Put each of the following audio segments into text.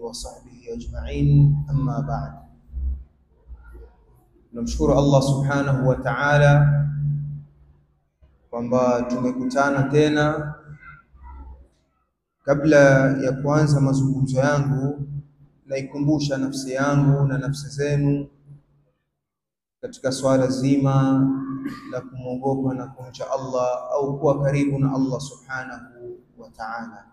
وصحبه أجمعين أما بعد. Tunamshukuru Allah subhanahu wa ta'ala kwamba tumekutana tena. Kabla ya kuanza mazungumzo yangu, naikumbusha nafsi yangu na nafsi zenu katika swala zima la kumwogopa na kumcha Allah au kuwa karibu na Allah subhanahu wa ta'ala.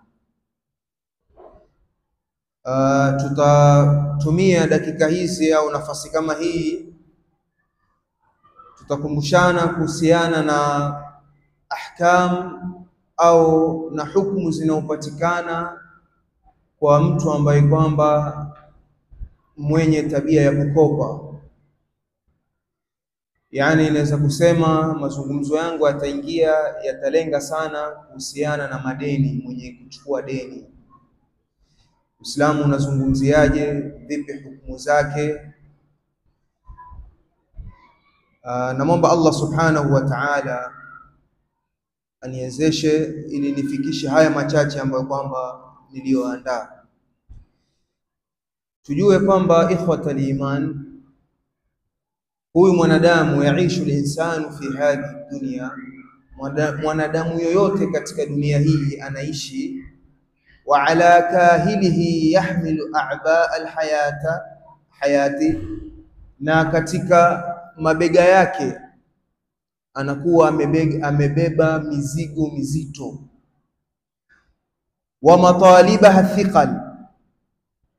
Tutatumia dakika hizi au nafasi kama hii, tutakumbushana kuhusiana na ahkam au na hukumu zinaopatikana kwa mtu ambaye kwamba mwenye tabia ya kukopa. Yani inaweza kusema mazungumzo yangu yataingia, yatalenga sana kuhusiana na madeni, mwenye kuchukua deni. Uislamu unazungumziaje? Vipi hukumu zake? Namwomba Allah subhanahu wa ta'ala aniwezeshe ili nifikishe haya machache ambayo kwamba niliyoandaa. Tujue kwamba ikhwatal iman, huyu mwanadamu yaishu linsanu fi hadhihi dunya, mwanadamu yoyote katika dunia hii anaishi, wa ala kahilihi yahmilu a'ba alhayata hayati, na katika mabega yake anakuwa amebeba mizigo mizito, wa matalibaha thiqal,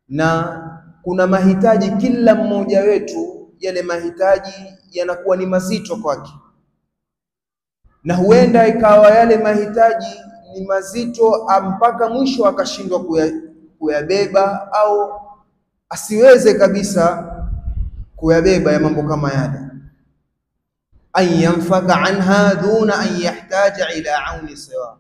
na kuna mahitaji kila mmoja wetu, yale mahitaji yanakuwa ni mazito kwake, na huenda ikawa yale mahitaji ni mazito mpaka mwisho akashindwa kuyabeba au asiweze kabisa kuyabeba ya mambo kama yale. An yanfaka anha duna an yahtaja ila auni siwa,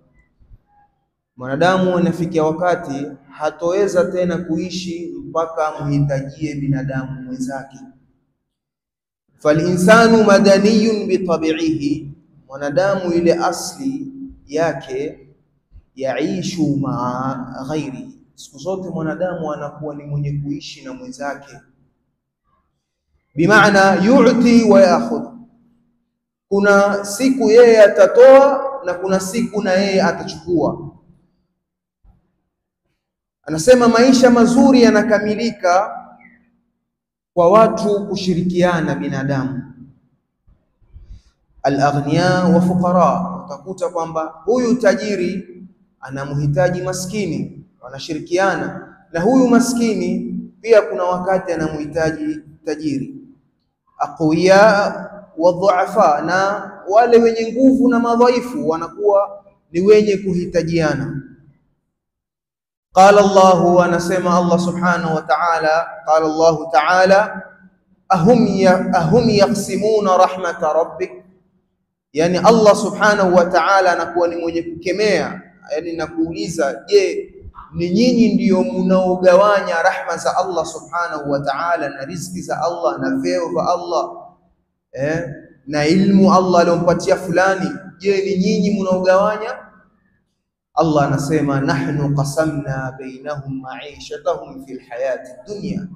mwanadamu anafikia wakati hatoweza tena kuishi mpaka amhitajie binadamu mwenzake. Falinsanu madaniyun bitabiihi, mwanadamu ile asli yake yaishu maa ghairi, siku zote mwanadamu anakuwa ni mwenye kuishi na mwenzake. Bimaana yu'ti wa ya'khudh, kuna siku yeye atatoa na kuna siku na yeye atachukua. Anasema maisha mazuri yanakamilika kwa watu kushirikiana binadamu, al-aghniya wa fuqara. Utakuta kwamba huyu tajiri anamhitaji maskini, wanashirikiana, na huyu maskini pia kuna wakati anamhitaji tajiri. Aqwiya wa dhuafa, na wale wenye nguvu na madhaifu wanakuwa ni wenye kuhitajiana. Qala Allahu, anasema Allah subhanahu wa ta'ala, qala Allahu ta'ala ahum yaqsimuna rahmata rabbik, yani Allah subhanahu wa ta'ala anakuwa ni mwenye kukemea, yani na kuuliza, je, ni nyinyi ndiyo mnaogawanya rahma za Allah subhanahu wa ta'ala na riziki za Allah na vyeo vya Allah na ilmu Allah aliompatia fulani? Je, ni nyinyi mnaogawanya? Allah anasema nahnu qasamna bainahum ma'ishatahum fil hayati dunya,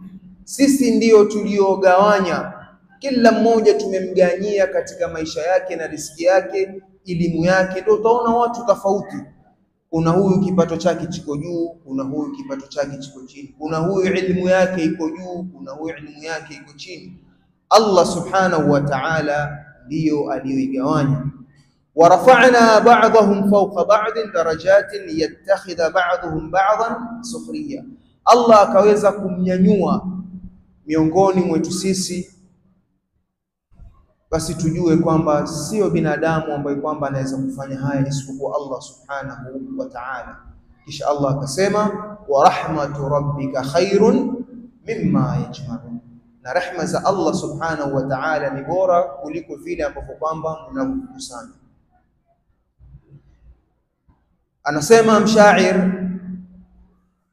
sisi ndiyo tuliogawanya, kila mmoja tumemganyia katika maisha yake na riziki yake, elimu yake. Ndio utaona watu tofauti, kuna huyu kipato chake chiko juu, kuna huyu kipato chake chiko chini, kuna huyu ilmu yake iko juu, kuna huyu ilmu yake iko chini. Allah subhanahu wa ta'ala ndiyo aliyoigawanya. Warafa'na ba'dahum fawqa ba'din darajatin liyattakhidha ba'dhum ba'dhan sukhriya, Allah akaweza kumnyanyua miongoni mwetu sisi. Basi tujue kwamba sio binadamu ambaye kwamba anaweza kufanya haya isipokuwa Allah subhanahu wa ta'ala. Kisha Allah akasema wa rahmatu rabbika khairun mimma yajma'un, na rehma za Allah subhanahu wa ta'ala ni bora kuliko vile ambavyo kwamba mnavyokusanya. Anasema mshair,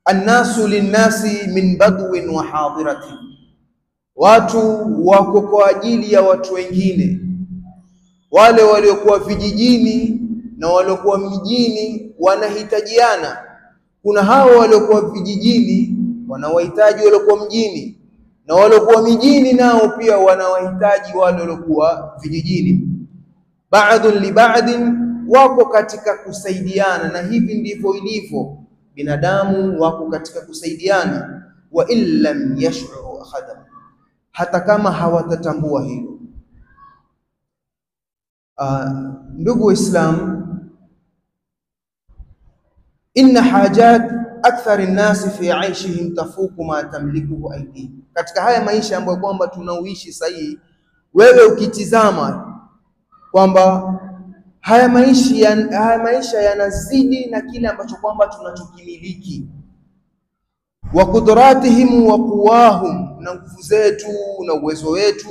annasu linnasi min badwin wa hadiratin, watu wako kwa ajili ya watu wengine, wale waliokuwa vijijini na waliokuwa mjini wanahitajiana. Kuna hao waliokuwa vijijini wanawahitaji waliokuwa mjini, na waliokuwa mijini nao pia wanawahitaji wale waliokuwa vijijini. Ba'dun li ba'din, wako katika kusaidiana, na hivi ndivyo ilivyo binadamu, wako katika kusaidiana. Wa illam yash'uru ahada, hata kama hawatatambua hilo. Ndugu Waislamu, inna hajat akthari nnasi fi aishihim tafuku ma tamlikuhu aydihim. Katika haya maisha ambayo kwamba tunauishi sahihi, wewe ukitizama kwamba haya maisha yanazidi na kile ambacho kwamba tunachokimiliki, wa kudratihim wa quwahum, na nguvu zetu na uwezo wetu,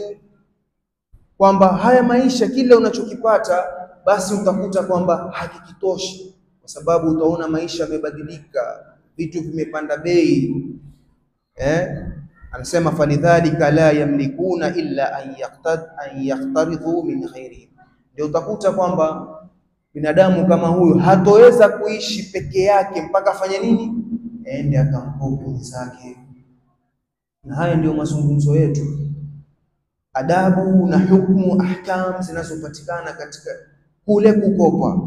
kwamba haya maisha kile unachokipata basi utakuta kwamba hakikitoshi, kwa sababu utaona maisha yamebadilika, vitu vimepanda bei. Anasema falidhalika la yamlikuna illa an yaqtaridhu min ghairihim. Ndio utakuta kwamba binadamu kama huyo hatoweza kuishi peke yake mpaka afanye nini? Ende akamkope mwenzake. Na haya ndio mazungumzo yetu, adabu na hukumu, ahkam zinazopatikana katika kule kukopa.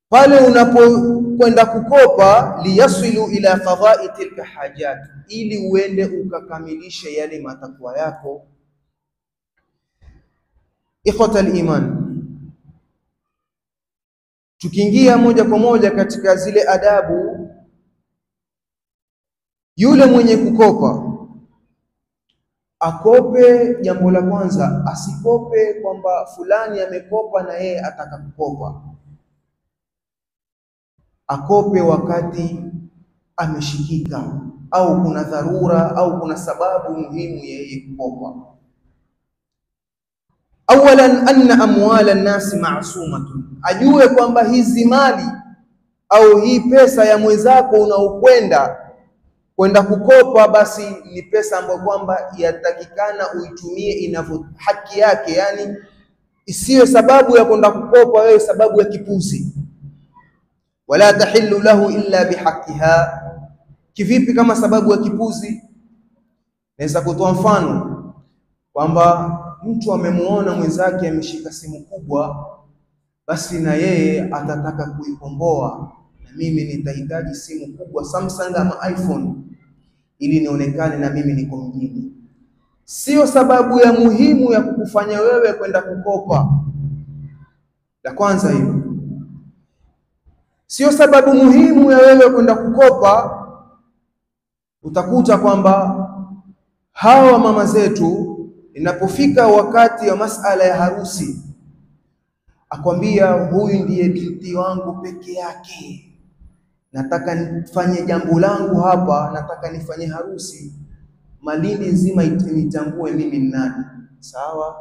Pale unapokwenda kukopa, liyasilu ila qada'i tilka hajat, ili uende ukakamilishe yale matakwa yako. Ikhwatal iman, tukiingia moja kwa moja katika zile adabu, yule mwenye kukopa akope, jambo la kwanza, asikope kwamba fulani amekopa na yeye ataka kukopa. Akope wakati ameshikika au kuna dharura au kuna sababu muhimu yeye kukopa. Awalan, anna amwala an-nasi ma'sumatun, ajue kwamba hizi mali au hii pesa ya mwenzako unaokwenda kwenda kukopa, basi ni pesa ambayo kwamba yatakikana uitumie inavyo haki yake, yani isiwe sababu ya kwenda kukopa wewe sababu ya kipuzi. Wala tahillu lahu illa bihaqiha. Kivipi kama sababu ya kipuzi? Naweza kutoa mfano kwamba mtu amemuona mwenzake ameshika simu kubwa, basi na yeye atataka kuikomboa, na mimi nitahitaji simu kubwa Samsung ama iPhone ili nionekane na mimi niko mjini. Sio sababu ya muhimu ya kukufanya wewe kwenda kukopa. La kwanza hiyo, sio sababu muhimu ya wewe kwenda kukopa. Utakuta kwamba hawa mama zetu inapofika wakati wa masala ya harusi, akwambia huyu ndiye binti wangu peke yake, nataka nifanye jambo langu hapa, nataka nifanye harusi, Malindi nzima nitambue mimi ni nani. Sawa,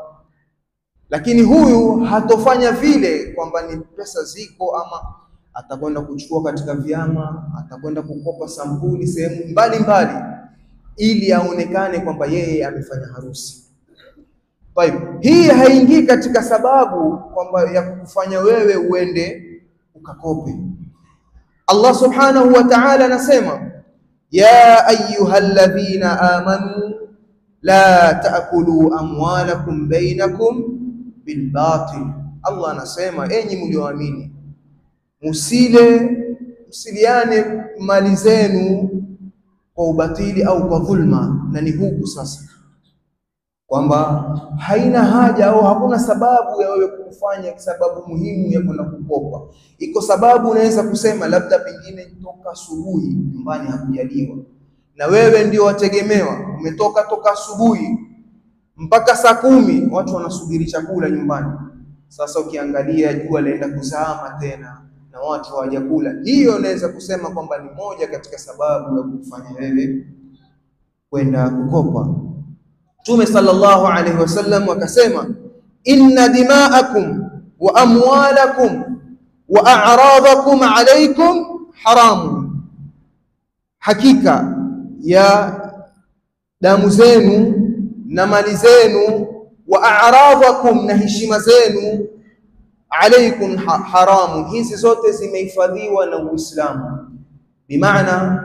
lakini huyu hatofanya vile kwamba ni pesa ziko, ama atakwenda kuchukua katika vyama, atakwenda kukopa sampuli sehemu mbalimbali ili aonekane kwamba yeye amefanya harusi. Hii haingii katika sababu kwamba ya kukufanya wewe uende ukakope. Allah subhanahu wa ta'ala anasema, ya ayyuhalladhina amanu la ta'kulu amwalakum bainakum bilbatil. Allah anasema, enyi mlioamini, msiliane mali zenu kwa ubatili au kwa dhulma. Na ni huku sasa kwamba haina haja au hakuna sababu ya wewe kufanya sababu muhimu ya kwenda kukopa. Iko sababu unaweza kusema labda pengine toka asubuhi nyumbani hakujaliwa, na wewe ndio wategemewa, umetoka toka asubuhi mpaka saa 10 watu wanasubiri chakula nyumbani. Sasa ukiangalia jua laenda kuzama tena na watu hawajakula. Hiyo unaweza kusema kwamba ni moja katika sababu ya kufanya wewe kwenda kukopa. Mtume sallallahu alaihi wasallam akasema, inna dima'akum wa amwalakum wa a'radakum alaykum haramun, hakika ya damu zenu na mali zenu, wa a'radakum, na heshima zenu, alaykum haramun, hizi zote zimehifadhiwa na Uislamu. Bimaana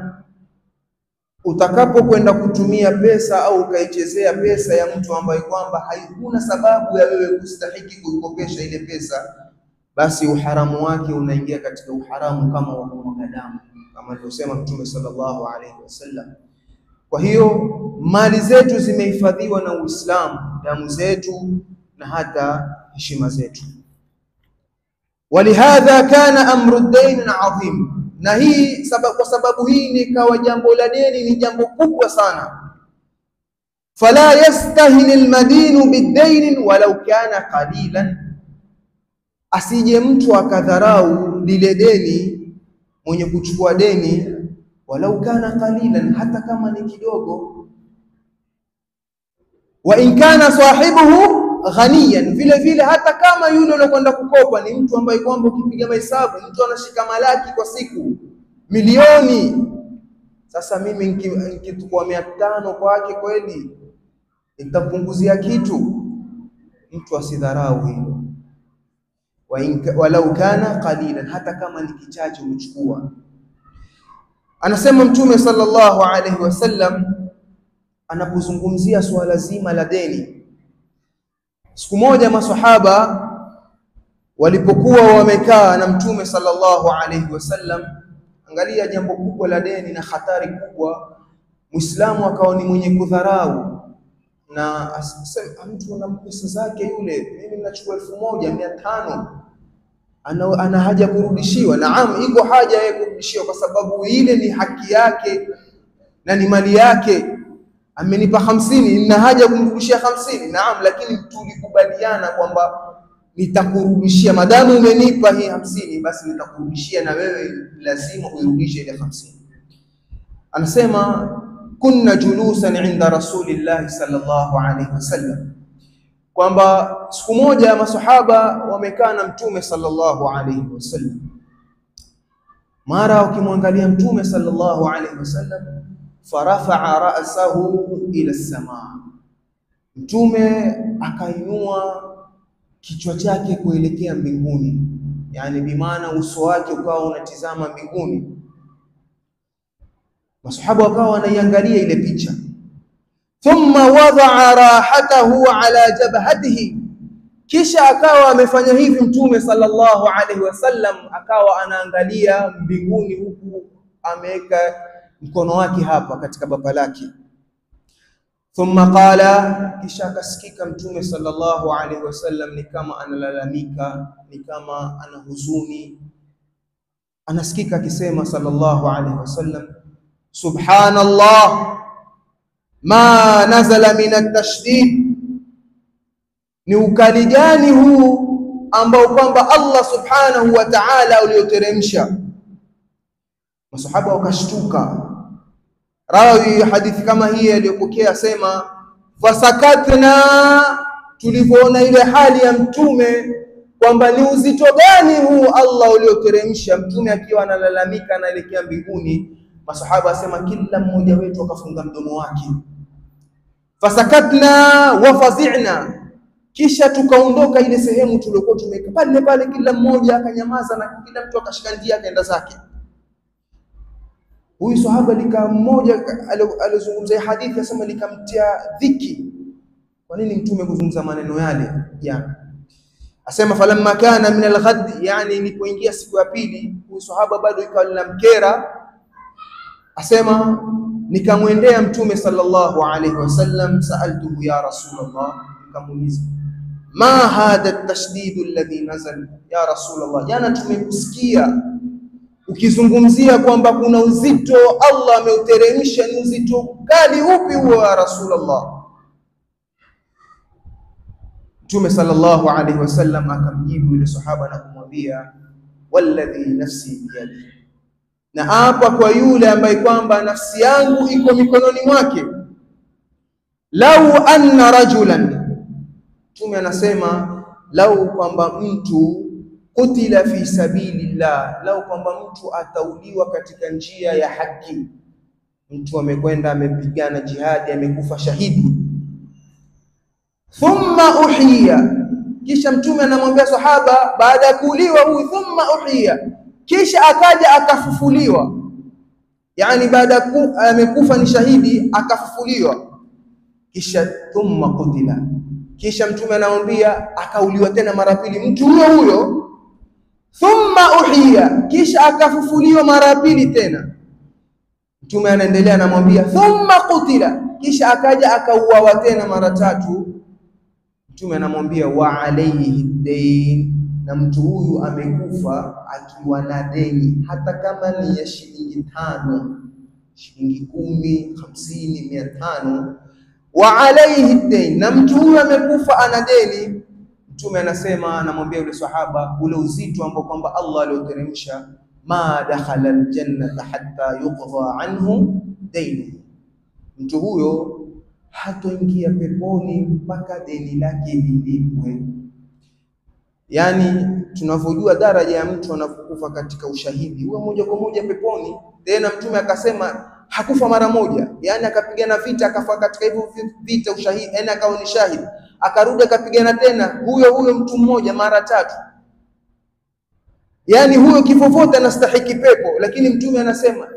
Utakapokwenda kutumia pesa au ukaichezea pesa ya mtu ambaye kwamba haikuna sababu ya wewe kustahiki kuikopesha ile pesa, basi uharamu wake unaingia katika uharamu kama wa kumwaga damu, kama alivyosema Mtume sallallahu alaihi wasallam. Kwa hiyo mali zetu zimehifadhiwa na Uislamu, damu zetu na hata heshima zetu. Walihadha kana amru dain adhim, na hii kwa sababu hii nikawa jambo la deni ni jambo kubwa sana. Fala yastahil almadinu bidain walau kana qalilan, asije mtu akadharau lile deni, mwenye kuchukua deni, walau kana qalilan, hata kama ni kidogo. Wa in kana sahibuhu ghaniyan, vile vile hata kama yule aliyokwenda kukopa ni mtu ambaye kwamba ukipiga mahesabu mtu anashika malaki kwa siku, milioni. Sasa mimi nikichukua 500 kwake kweli nitapunguzia kitu? Mtu asidharau hilo. Walau kana qalilan, hata kama ni kichache umechukua. Anasema Mtume sallallahu alaihi wasallam anapozungumzia swala zima la deni. Siku moja maswahaba walipokuwa wamekaa na Mtume sallallahu alaihi wasallam, angalia jambo kubwa la deni na hatari kubwa, Muislamu akawa ni mwenye kudharau na asema, mtu ana pesa zake yule, mimi ninachukua 1500, ana haja kurudishiwa. Naam, iko haja yeye kurudishiwa kwa sababu ile ni haki yake na ni mali yake. Amenipa 50, nina haja kumrudishia 50. Naam, lakini tulikubaliana kwamba nitakurudishia, madamu umenipa hii 50 basi nitakurudishia, na wewe lazima uirudishe ile 50. Anasema kunna julusan inda rasulillahi sallallahu alaihi wasallam, kwamba siku moja masahaba wamekaa na Mtume sallallahu alaihi wasallam. Mara wakimwangalia Mtume sallallahu alaihi wasallam, farafa'a ra'sahu ila as-samaa, Mtume akainua kichwa chake kuelekea mbinguni, yani bimaana uso wake ukawa unatizama mbinguni. Masahaba wakawa wanaiangalia ile picha. Thumma wada'a rahatahu ala jabhatihi, kisha akawa amefanya hivi Mtume sallallahu alaihi wasallam, akawa anaangalia mbinguni huku ameweka mkono wake hapa katika bapa lake. Thumma qala, kisha akasikika Mtume sallallahu alaihi wasallam ni kama analalamika, ni kama ana huzuni, anasikika akisema sallallahu alaihi wasallam, subhanallah ma nazala min at-tashdid. Ni ukali gani huu ambao kwamba Allah subhanahu wa ta'ala ulioteremsha? Masahaba wakashtuka. Rawi hadithi kama hii aliyopokea sema, fasakatna, tulivyoona ile hali ya Mtume kwamba ni uzito gani huu Allah ulioteremsha, Mtume akiwa analalamika anaelekea mbinguni, masahaba asema kila mmoja wetu akafunga mdomo wake. Fasakatna wa fazi'na, kisha tukaondoka ile sehemu tuliokuwa tumeka pale pale, kila mmoja akanyamaza na kila mtu akashika njia akaenda zake. Huyu sahaba lika mmoja alizungumza hadithi asema likamtia dhiki. Kwa nini Mtume kuzungumza maneno yale jana? Asema falamma kana min al-ghad, yani ilipoingia siku ya pili, huyu sahaba bado ikawa linamkera. Asema nikamwendea Mtume sallallahu alaihi wasallam, saaltuhu ya Rasulullah, nikamuuliza ma hadha at-tashdid alladhi nazal ya Rasulullah, jana tumekusikia ukizungumzia kwamba kuna uzito Allah ameuteremsha, ni uzito kali upi huo ya Rasulullah? Mtume sallallahu alaihi wasallam akamjibu yule sahaba na kumwambia, walladhi nafsi biyadihi, na hapa kwa yule ambaye kwamba nafsi yangu iko mikononi mwake, lau anna rajulan, Mtume anasema lau kwamba mtu kutila fi sabilillah, lau kwamba mtu atauliwa katika njia ya haki, mtu amekwenda amepigana jihadi amekufa shahidi, thumma uhiya, kisha Mtume anamwambia sahaba baada ya kuuliwa huyu, thumma uhiya, kisha akaja akafufuliwa, Yani baada amekufa ni shahidi akafufuliwa, kisha thumma kutila, kisha Mtume anamwambia akauliwa tena mara pili mtu huyo huyo, thumma uhiya, kisha akafufuliwa mara pili tena. Mtume anaendelea anamwambia thumma kutila, kisha akaja akauawa tena mara tatu. Mtume anamwambia wa alayhi dain, na mtu huyu amekufa akiwa na deni, hata kama ni ya shilingi 5, shilingi 10, 50, 500. Wa alayhi dain, na mtu huyu amekufa ana deni. Mtume anasema, anamwambia yule sahaba ule uzito ambao kwamba Allah alioteremsha, ma dakhala aljannata hatta yuqda anhu dainuhu, mtu huyo hatoingia peponi mpaka deni lake lilipwe. Yani tunavyojua daraja ya mtu anapokufa katika ushahidi huwa moja kwa moja peponi. Tena Mtume akasema hakufa mara moja, yani akapigana vita akafa katika hivyo vita ushahidi, yani akawa ni shahidi, akarudi akapigana tena huyo huyo mtu mmoja mara tatu. Yani huyo kifofote anastahiki pepo, lakini Mtume anasema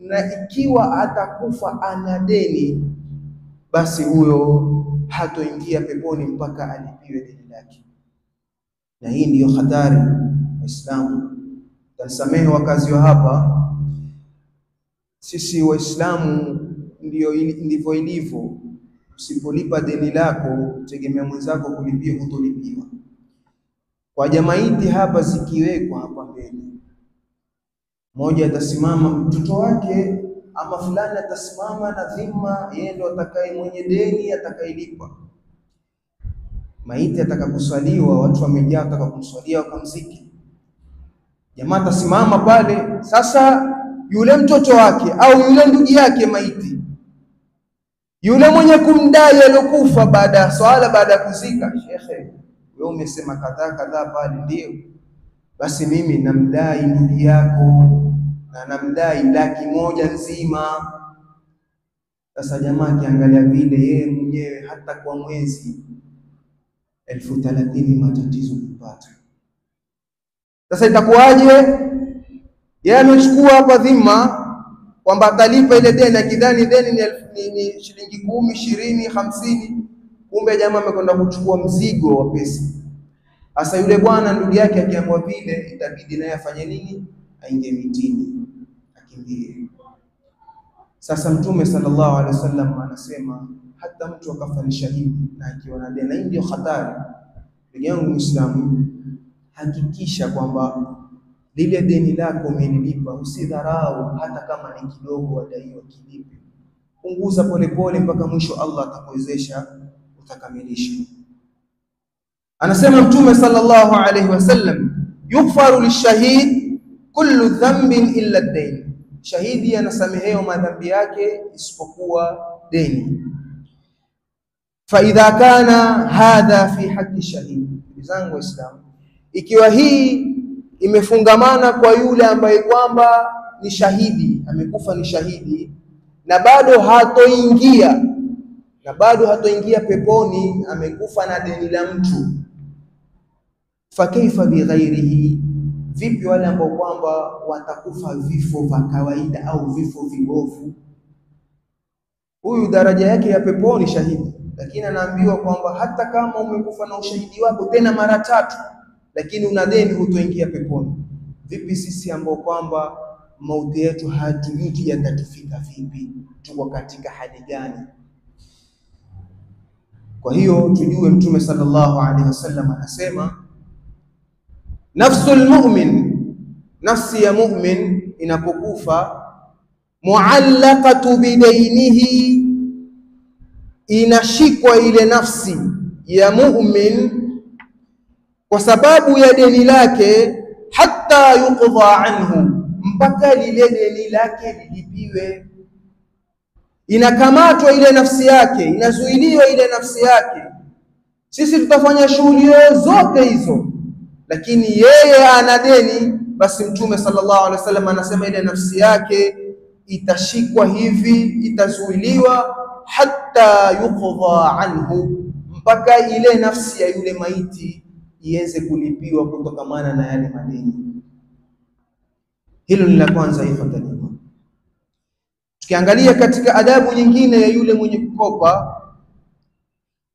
na ikiwa atakufa ana deni, basi huyo hatoingia peponi mpaka alipiwe deni lake. Na hii ndiyo hatari Waislamu. Tanisamehe wakazi wa hapa, sisi Waislamu ndio ndivyo ilivyo. Usipolipa deni lako, tegemea mwenzako kulipia, hutolipiwa. Kwa jamaiti hapa zikiwekwa hapa mbele, mmoja atasimama mtoto wake ama fulani atasimama na dhima, yeye ndo atakaye mwenye deni atakayelipa. Maiti atakakuswaliwa, watu wamejaa watakakumswalia wakamziki, jamaa atasimama pale. Sasa yule mtoto wake au yule ndugu yake maiti, yule mwenye kumdai aliyokufa, baada ya swala, baada ya kuzika, shekhe, wewe umesema kadhaa kadhaa pale, ndio basi mimi namdai ndugu yako na namdai 100,000 nzima. Sasa jamaa akiangalia vile, yeye mwenyewe hata kwa mwezi 30,000 matatizo kupata. Sasa itakuwaje? Yeye amechukua hapa dhima kwamba atalipa ile deni, akidhani deni ni shilingi 10, 20, 50, kumbe jamaa amekwenda kuchukua mzigo wa pesa. Sasa yule bwana ndugu yake akiamua vile, itabidi naye afanye nini? Aingie mitini, akimbie. Sasa Mtume sallallahu alaihi wasallam anasema hata mtu akafa ni shahidi na akiwa na deni. Hii ndio hatari. Ndugu yangu Muislamu, hakikisha kwamba lile deni lako umelilipa, usidharau hata kama ni kidogo, wadaiwa kilipe. Punguza polepole mpaka mwisho Allah atakuwezesha utakamilisha. Anasema Mtume sallallahu alaihi wasallam, yughfaru lishahid kullu dhanbin illa ad-dain. Shahidi anasamehewa madhambi yake isipokuwa deni. Fa idha kana hadha fi haqqi shahid, ndugu zangu Waislamu, ikiwa hii imefungamana kwa yule ambaye kwamba ni shahidi, amekufa ni shahidi na bado hatoingia, na bado hatoingia peponi, amekufa na deni la mtu, fa kaifa bi ghairihi, vipi wale ambao kwamba watakufa vifo vya kawaida au vifo vibovu? Huyu daraja yake ya peponi shahidi, lakini anaambiwa kwamba hata kama umekufa na ushahidi wako tena mara tatu, lakini una deni, hutoingia peponi. Vipi sisi ambao kwamba mauti yetu hatujui yatatufika vipi, tuko katika hali gani? Kwa hiyo tujue Mtume sallallahu alaihi wasallam anasema nafsul mu'min, nafsi ya mu'min inapokufa, muallaqatu bidainihi, inashikwa ile nafsi ya mu'min kwa sababu ya deni lake, hatta yuqdha anhu, mpaka lile deni lake lilipiwe. Inakamatwa ile nafsi yake, inazuiliwa ile nafsi yake. Sisi tutafanya shughuli zote hizo, lakini yeye ana deni, basi Mtume sallallahu alaihi wasallam anasema ile nafsi yake itashikwa hivi, itazuiliwa hatta yuqdha anhu, mpaka ile nafsi ya yule maiti iweze kulipiwa kutokamana na yale madeni. Hilo ni la kwanza, ikhwatani. Tukiangalia katika adabu nyingine ya yule mwenye kukopa,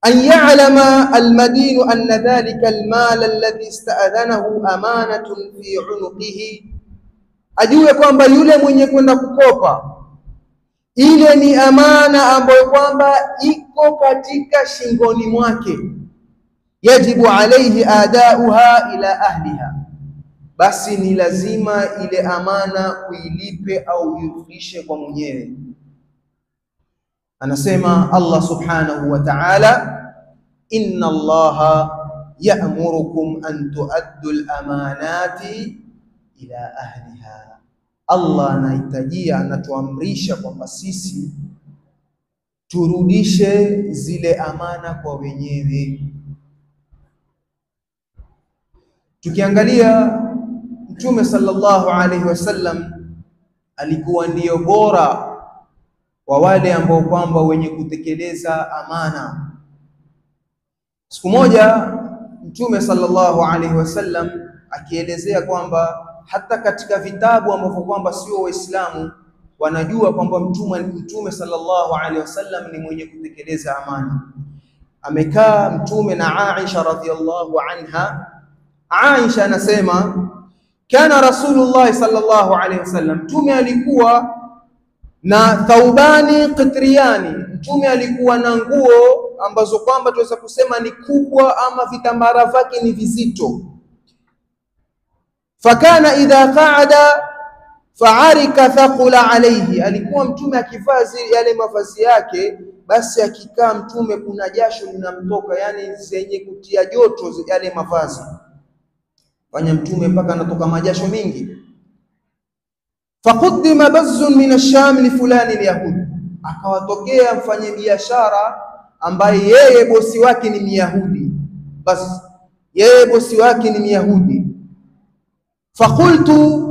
an ya'lama almadinu anna dhalika almal alladhi ista'dhanahu amanatun fi unuqihi, ajue kwamba yule mwenye kwenda kukopa ile ni amana ambayo kwamba iko katika shingoni mwake. Yajibu alayhi adauha ila ahliha, basi ni lazima ile amana uilipe au uirudishe kwa mwenyewe. Anasema Allah subhanahu wa ta'ala, inna Allaha ya'murukum an tuaddu al-amanati ila ahliha. Allah anahitajia, anatuamrisha kwamba sisi turudishe zile amana kwa wenyewe. Tukiangalia Mtume sallallahu alaihi wasallam alikuwa ndiyo bora wa wale ambao kwamba wenye kutekeleza amana. Siku moja Mtume sallallahu alaihi wasallam akielezea kwamba hata katika vitabu ambavyo kwamba sio Waislamu wanajua kwamba Mtume sallallahu alaihi wasallam ni mwenye kutekeleza amana. Amekaa Mtume na Aisha radhiallahu anha. Aisha anasema kana Rasulullah sallallahu alaihi wasallam, Mtume alikuwa na thaubani qitriani, Mtume alikuwa na nguo ambazo kwamba tuweza kusema ni kubwa ama vitambara vyake ni vizito. Fakana idha qa'ada fa'arika thaqula alayhi, alikuwa Mtume akivaa yale mavazi yake, basi akikaa Mtume kuna jasho linamtoka, yani zenye kutia joto yale mavazi, fanya Mtume mpaka anatoka majasho mingi. Faquddima bazzun min ash-sham li fulani al-yahudi, akawatokea mfanyabiashara ambaye yeye bosi wake ni Myahudi, bas yeye bosi wake ni Myahudi. Faqultu,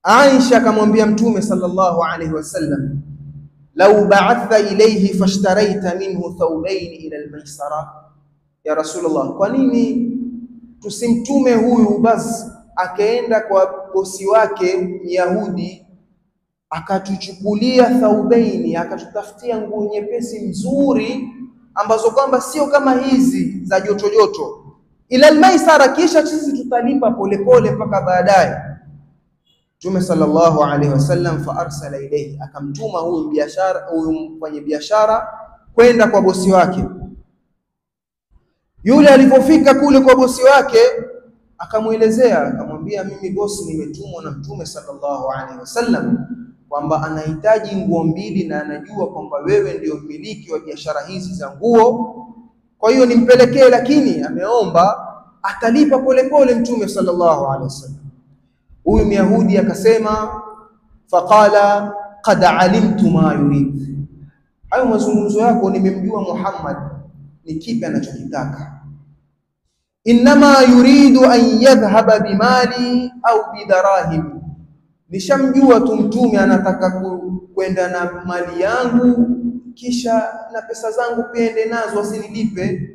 Aisha akamwambia Mtume sallallahu alayhi wasallam, law ba'atha ilayhi fashtaraita minhu thawbayn ila al-maisara, ya Rasulullah, kwa nini tusimtume huyu basi akaenda kwa bosi wake Myahudi akatuchukulia thaubaini, akatutafutia nguo nyepesi nzuri ambazo kwamba sio kama hizi za joto joto, ila almaisara, kisha sisi tutalipa polepole mpaka baadaye. Mtume sallallahu alaihi wasallam fa arsala ilayhi, akamtuma huyu biashara, huyu mfanya biashara kwenda kwa bosi wake. Yule alipofika kule kwa bosi wake akamuelezea, akamwambia mimi bosi nimetumwa na Mtume sallallahu alaihi wasallam kwamba anahitaji nguo mbili na anajua kwamba wewe ndio mmiliki wa biashara hizi za nguo, kwa hiyo nimpelekee, lakini ameomba atalipa polepole. Mtume sallallahu alaihi wasallam, huyu Myahudi akasema, faqala qad alimtu ma yurid, hayo mazungumzo yako nimemjua Muhammad ni kipi anachokitaka. Innama yuridu an yadhhaba bimali au bidarahim, nishamjua tu Mtume anataka kwenda na mali yangu kisha na pesa zangu pia ende nazo asinilipe.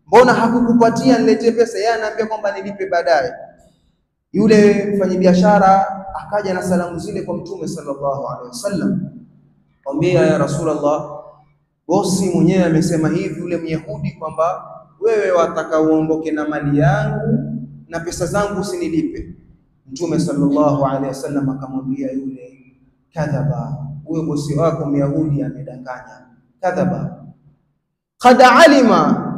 Mbona hakukupatia niletee pesa? Yeye anaambia kwamba nilipe baadaye. Yule mfanyabiashara akaja na salamu zile kwa Mtume sallallahu alaihi wasallam, mwambia ya Rasulullah, bosi mwenyewe amesema hivi yule Myahudi kwamba wewe wataka uondoke na mali yangu na pesa zangu usinilipe. Mtume sallallahu alaihi wasallam akamwambia yule, kadhaba, huyo bosi wako Myahudi amedanganya. Kadhaba, qad alima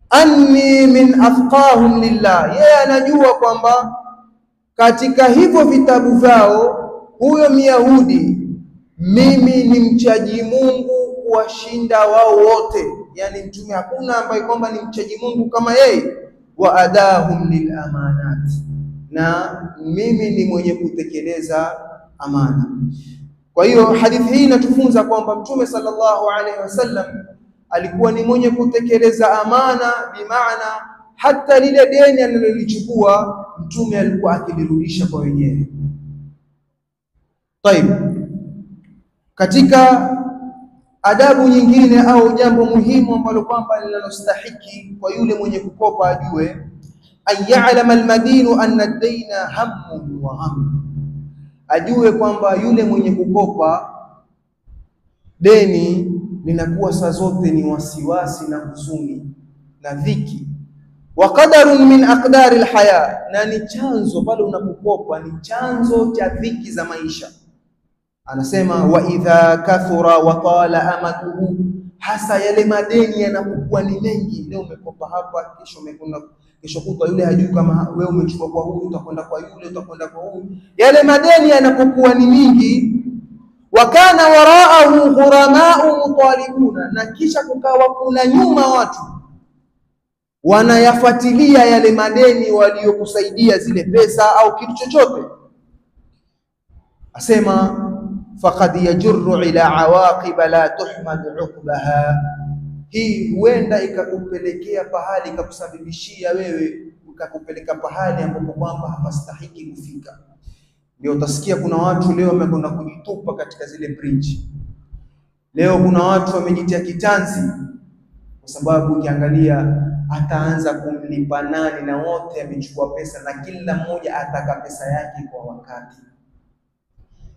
anni min afqahum lillah, yeye anajua kwamba katika hivyo vitabu vyao huyo Myahudi mimi ni mchaji Mungu kuwashinda wao wote. Yani Mtume hakuna ambaye kwamba ni mchaji Mungu kama yeye. Wa adahum lil amanat, na mimi ni mwenye kutekeleza amana. Kwa hiyo hadithi hii inatufunza kwamba Mtume sallallahu alaihi wasallam alikuwa ni mwenye kutekeleza amana, bimaana hata lile deni alilolichukua Mtume alikuwa akilirudisha kwa wenyewe. Tayib, katika adabu nyingine au jambo muhimu ambalo kwamba linalostahiki kwa yule mwenye kukopa ajue, an ya'lama almadinu anna ad-dayna hammun wa gham, Ajue kwamba yule mwenye kukopa deni linakuwa saa zote ni wasiwasi na huzuni na dhiki. Wa qadarun min aqdari alhaya, na ni chanzo pale unapokopa ni chanzo cha dhiki za maisha. Anasema wa idha kathura wa tala amaduhu, hasa yale madeni yanapokuwa ni mengi. Leo umekopa hapa, kesho umekwenda, kesho kutwa yule hajui kama wewe umechukua kwa huyu, utakwenda kwa yule, utakwenda kwa huyu. Yale madeni yanapokuwa ni mingi, wakana waraahu ghuramau mutalibuna, na kisha kukawa kuna nyuma watu wanayafuatilia yale madeni waliokusaidia zile pesa au kitu chochote. Asema faqad yajurru ila awaqib la tuhmad uqbaha, hii huenda ikakupelekea pahali, ikakusababishia wewe, ikakupeleka pahali ambapo kwamba hapastahiki kufika. Ndio utasikia kuna watu leo wamekwenda kujitupa katika zile bridge. Leo kuna watu wamejitia kitanzi, kwa sababu ukiangalia ataanza kumlipa nani, na wote amechukua pesa na kila mmoja ataka pesa yake kwa wakati.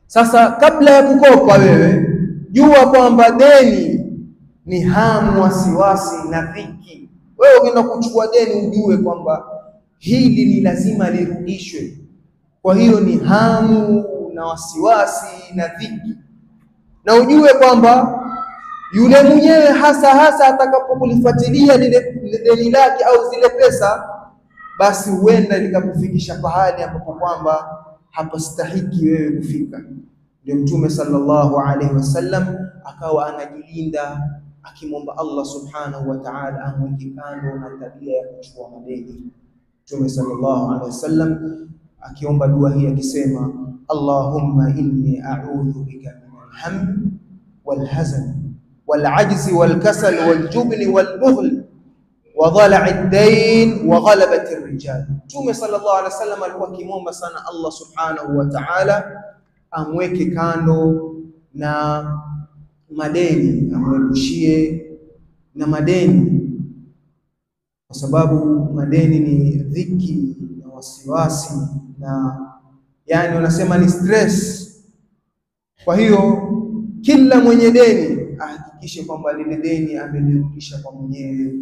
Sasa kabla ya kukopa wewe, jua kwamba deni ni hamu, wasiwasi na dhiki. Wewe ukienda kuchukua deni ujue kwamba hili ni lazima lirudishwe. Kwa hiyo ni hamu na wasiwasi na dhiki, na ujue kwamba yule mwenyewe hasa hasa atakapokulifuatilia lile deni lake au zile pesa, basi huenda likakufikisha pahali ambapo kwamba hapastahiki wewe kufika. Ndio Mtume sallallahu alaihi wasallam akawa anajilinda akimwomba Allah subhanahu wa ta'ala amweke kando na tabia ya kuchukua madeni. Mtume sallallahu alaihi wasallam akiomba dua hii akisema, Allahumma inni a'udhu bika min al-hamm wal-hazan wal-ajzi wal-kasal wal-jubni wal-bukhl wa dhala'i ad-dayn wa ghalabati ar-rijal. Mtume sallallahu alaihi wasallam alikuwa akimwomba sana Allah subhanahu wa ta'ala amweke kando na madeni, amwepushie na madeni, kwa sababu madeni ni dhiki na wasiwasi na yani wanasema ni stress. Kwa hiyo kila mwenye deni ahakikishe kwamba lile deni amelirudisha kwa mwenyewe.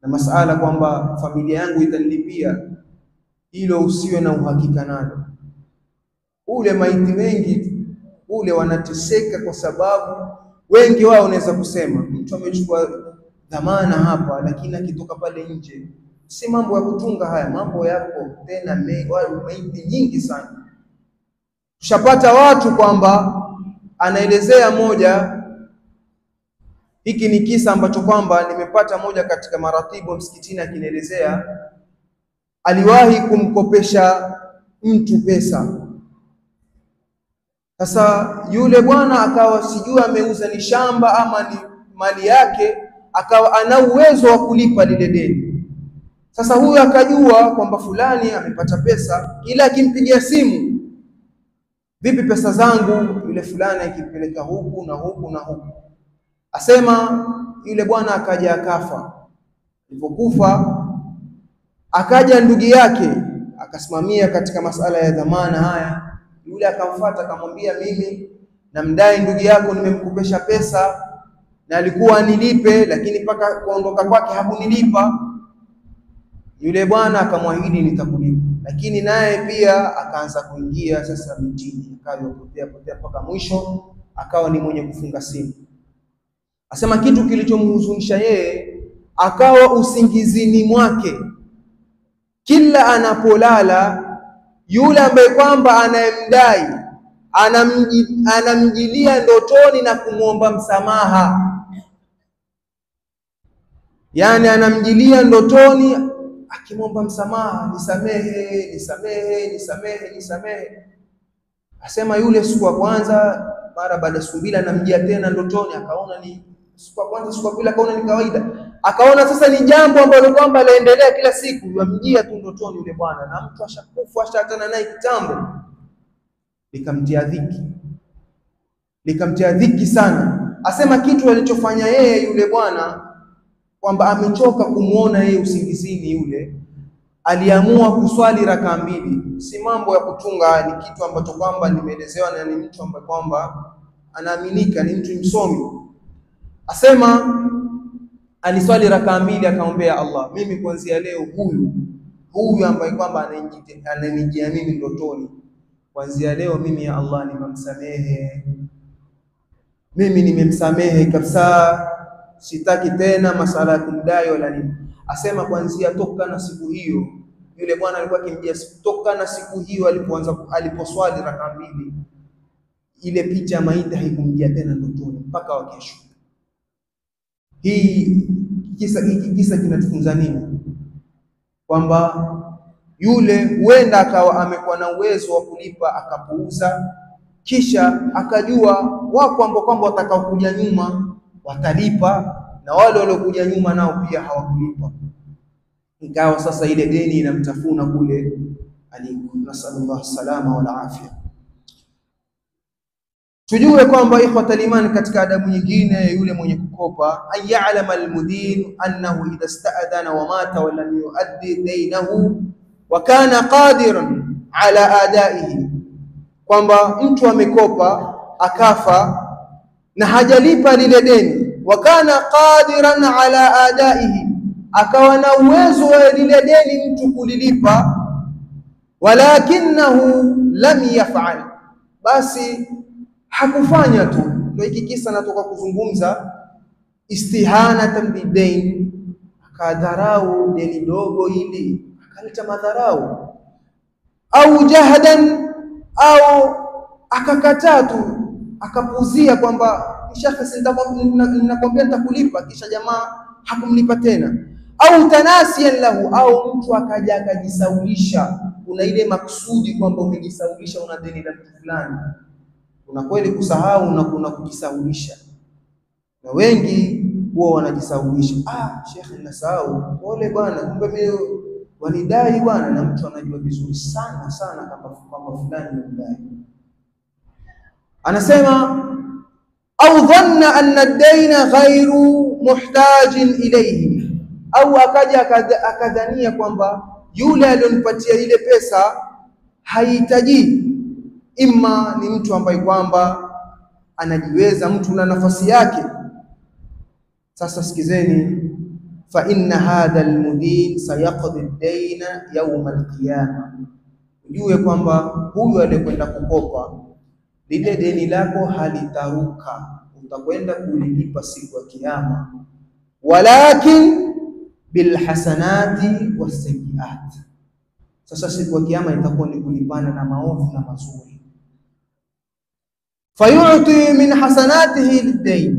Na masala kwamba familia yangu itanilipia, hilo usiwe na uhakika nalo. Ule maiti wengi ule wanateseka kwa sababu wengi wao unaweza kusema mtu amechukua dhamana hapa, lakini akitoka pale nje, si mambo ya kutunga haya, mambo yako tena maiti nyingi sana. Tushapata watu kwamba anaelezea moja, hiki ni kisa ambacho kwamba nimepata moja katika maratibu msikitini akinielezea, aliwahi kumkopesha mtu pesa. Sasa yule bwana akawa sijui ameuza ni shamba ama ni mali yake, akawa ana uwezo wa kulipa lile deni. Sasa huyu akajua kwamba fulani amepata pesa, ila akimpigia simu, vipi pesa zangu? Yule fulani akipeleka huku na huku na huku. Asema yule bwana akaja akafa. Alipokufa akaja ndugu yake akasimamia katika masala ya dhamana haya. Yule akamfuata akamwambia, mimi namdai ndugu yako, nimemkopesha pesa na alikuwa nilipe, lakini mpaka kuondoka kwake hakunilipa. Yule bwana akamwahidi nitakulipa, lakini naye pia akaanza kuingia sasa mjini, akawa potea potea mpaka mwisho akawa ni mwenye kufunga simu. Asema kitu kilichomhuzunisha yeye, akawa usingizini mwake kila anapolala yule ambaye kwamba anayemdai anamjilia ndotoni na kumwomba msamaha. Yani anamjilia ndotoni akimwomba msamaha, nisamehe, nisamehe, nisamehe, nisamehe. Asema yule siku ya kwanza, mara baada ya siku mbili anamjia tena ndotoni, akaona ni siku ya kwanza, siku ya pili akaona ni kawaida, akaona sasa ni jambo ambalo kwamba laendelea kila siku, yamjia tu ndotoni yule bwana, na mtu ashakufa, ashaachana naye kitambo. Likamtia dhiki, likamtia dhiki sana. Asema kitu alichofanya yeye yule bwana, kwamba amechoka kumuona yeye usingizini yule, aliamua kuswali rakaa mbili. Si mambo ya kutunga, ni kitu ambacho kwamba nimeelezewa na ni mtu ambaye kwamba anaaminika, ni mtu msomi. Asema aliswali rakaa mbili akaombea Allah, mimi kuanzia leo huyu ambaye kwamba ananijia mimi ndotoni, kuanzia leo mimi ya Allah nimemsamehe, mimi nimemsamehe kabisa, sitaki tena masala ya kumdai wala nini. Asema kuanzia toka na siku hiyo, yule bwana alikuwa akimjia toka na siku hiyo alipoanza aliposwali rakaa mbili, ile picha maiti haikumjia tena ndotoni mpaka wa kesho. Hii kisa kinatufunza nini? Kwamba yule huenda akawa amekuwa na uwezo wa kulipa akapuuza, kisha akajua wako ambao kwamba watakaokuja nyuma watalipa, na wale waliokuja nyuma nao pia hawakulipa, ingawa sasa ile deni inamtafuna kule aliko. Nasallallahu salama wal afia. Tujue kwamba ikhwatal iman, katika adabu nyingine yule mwenye kukopa, an ya'lama almudin annahu idha sta'adhana wa mata wa lam yuaddi daynahu wa kana qadiran ala adaihi, kwamba mtu amekopa akafa na hajalipa lile deni, wa kana qadiran ala adaihi, akawa na uwezo wa lile deni mtu kulilipa, walakinahu lam yaf'al, basi hakufanya tu. Ndio hiki kisa natoka kuzungumza, istihanatan bidain, akadharau deni dogo hili, akaleta madharau, au jahdan, au akakataa tu, akapuuzia kwamba shekhe, ninakwambia nitakulipa, kisha jamaa hakumlipa tena, au tanasian lahu, au mtu akaja akajisaulisha. Kuna ile maksudi kwamba umejisaulisha, una deni la mtu fulani. Kuna kweli kusahau na kuna kujisaulisha, na wengi huwa wanajisaulisha. Ah, shekhe, ninasahau, pole bwana, kumbe mimi wanidai bwana. Na mtu anajua vizuri sana sana kwamba fulani anidai. Anasema au dhanna anna ad-dayna ghairu muhtajin ilayhi, au akaja akadhania kwamba yule aliyonipatia ile pesa haihitaji. Imma ni mtu ambaye kwamba anajiweza, mtu na nafasi yake. Sasa sikizeni, fa inna hadha almudin sayaqdi ad-dayna yawm al-qiyama, ujue kwamba huyu aliyekwenda kukopa lile deni lako halitaruka, utakwenda kulilipa siku ya Kiyama, walakin bilhasanati wasayiat. Sasa siku ya Kiyama itakuwa ni kulipana na maovu na mazuri. Fayu'ti min hasanatihi lid-dayn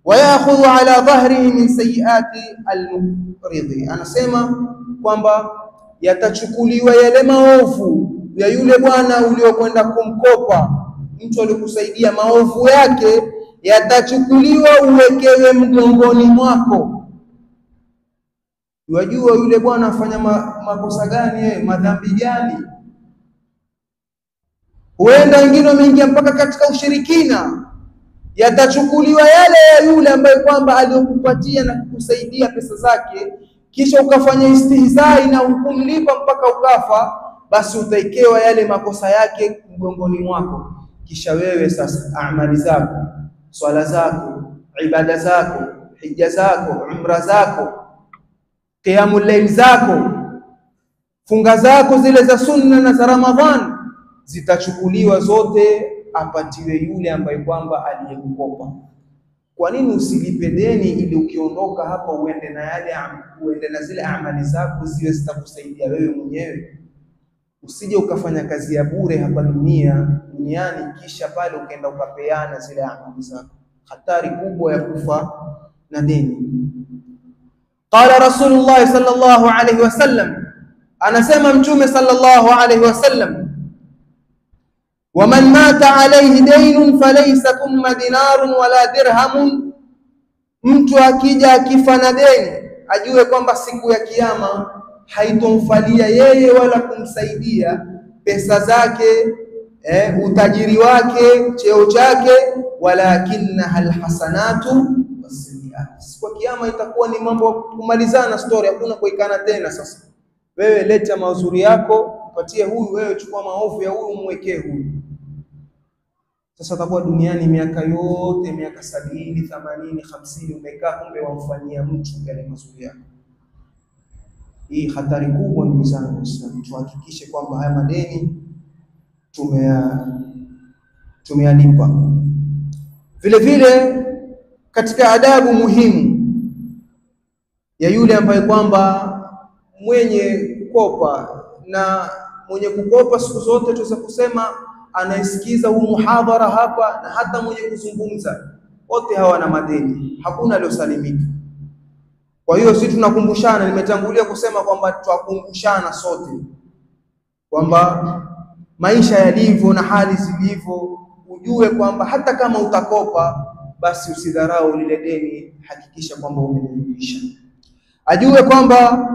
wa ya'khudhu ala dhahrihi min sayiati al-muqridi. Anasema kwamba yatachukuliwa yale maovu ya yule bwana uliokwenda kumkopa, mtu alikusaidia, maovu yake yatachukuliwa uwekewe mgongoni mwako. Wajua yule bwana afanya makosa gani, madhambi gani? Huenda wengine wameingia mpaka katika ushirikina. Yatachukuliwa yale ya yule ambaye kwamba aliyokupatia na kukusaidia pesa zake, kisha ukafanya istihzai na hukumlipa mpaka ukafa, basi utaikewa yale makosa yake mgongoni mwako. Kisha wewe sasa amali zako, swala zako, ibada zako, hija zako, umra zako, qiyamul layl zako, funga zako zile za sunna na za Ramadhan, zitachukuliwa zote apatiwe yule ambaye kwamba aliyekukopa. Kwa nini usilipe deni ili ukiondoka hapa uende na yale, uende na zile amali zako ziwe zitakusaidia wewe mwenyewe? Usije ukafanya kazi ya bure hapa duniani, kisha pale ukaenda ukapeana zile amali zako. Hatari kubwa ya kufa na deni. Qala Rasulullah sallallahu alayhi wasallam, anasema Mtume sallallahu alayhi wasallam, waman mata alayhi daynun falaysa thumma dinarun wala dirhamun, mtu akija akifa na deni ajue kwamba siku ya Kiyama haitomfalia yeye wala kumsaidia pesa zake, utajiri wake, cheo chake, walakinna alhasanatu wasayiat. Siku ya Kiyama itakuwa ni mambo kumalizana story, hakuna kuikana tena. Sasa Wewe leta mazuri yako mpatie huyu, wewe chukua maovu ya huyu mwekee huyu. Sasa utakuwa duniani miaka yote, miaka 70, 80, 50 umekaa, kumbe wamfanyia mtu yale mazuri yako. Hii hatari kubwa ndugu zangu Waislamu, tuhakikishe kwamba haya madeni tumeyalipa. Vile vile katika adabu muhimu ya yule ambaye kwamba mwenye kukopa, na mwenye kukopa siku zote tuweza kusema anaisikiza huu muhadhara hapa na hata mwenye kuzungumza, wote hawana madeni, hakuna aliyosalimika. Kwa hiyo sisi tunakumbushana, nimetangulia kusema kwamba twakumbushana sote kwamba maisha yalivyo na hali zilivyo, ujue kwamba hata kama utakopa basi usidharau lile deni, hakikisha kwamba umelirudisha. Ajue kwamba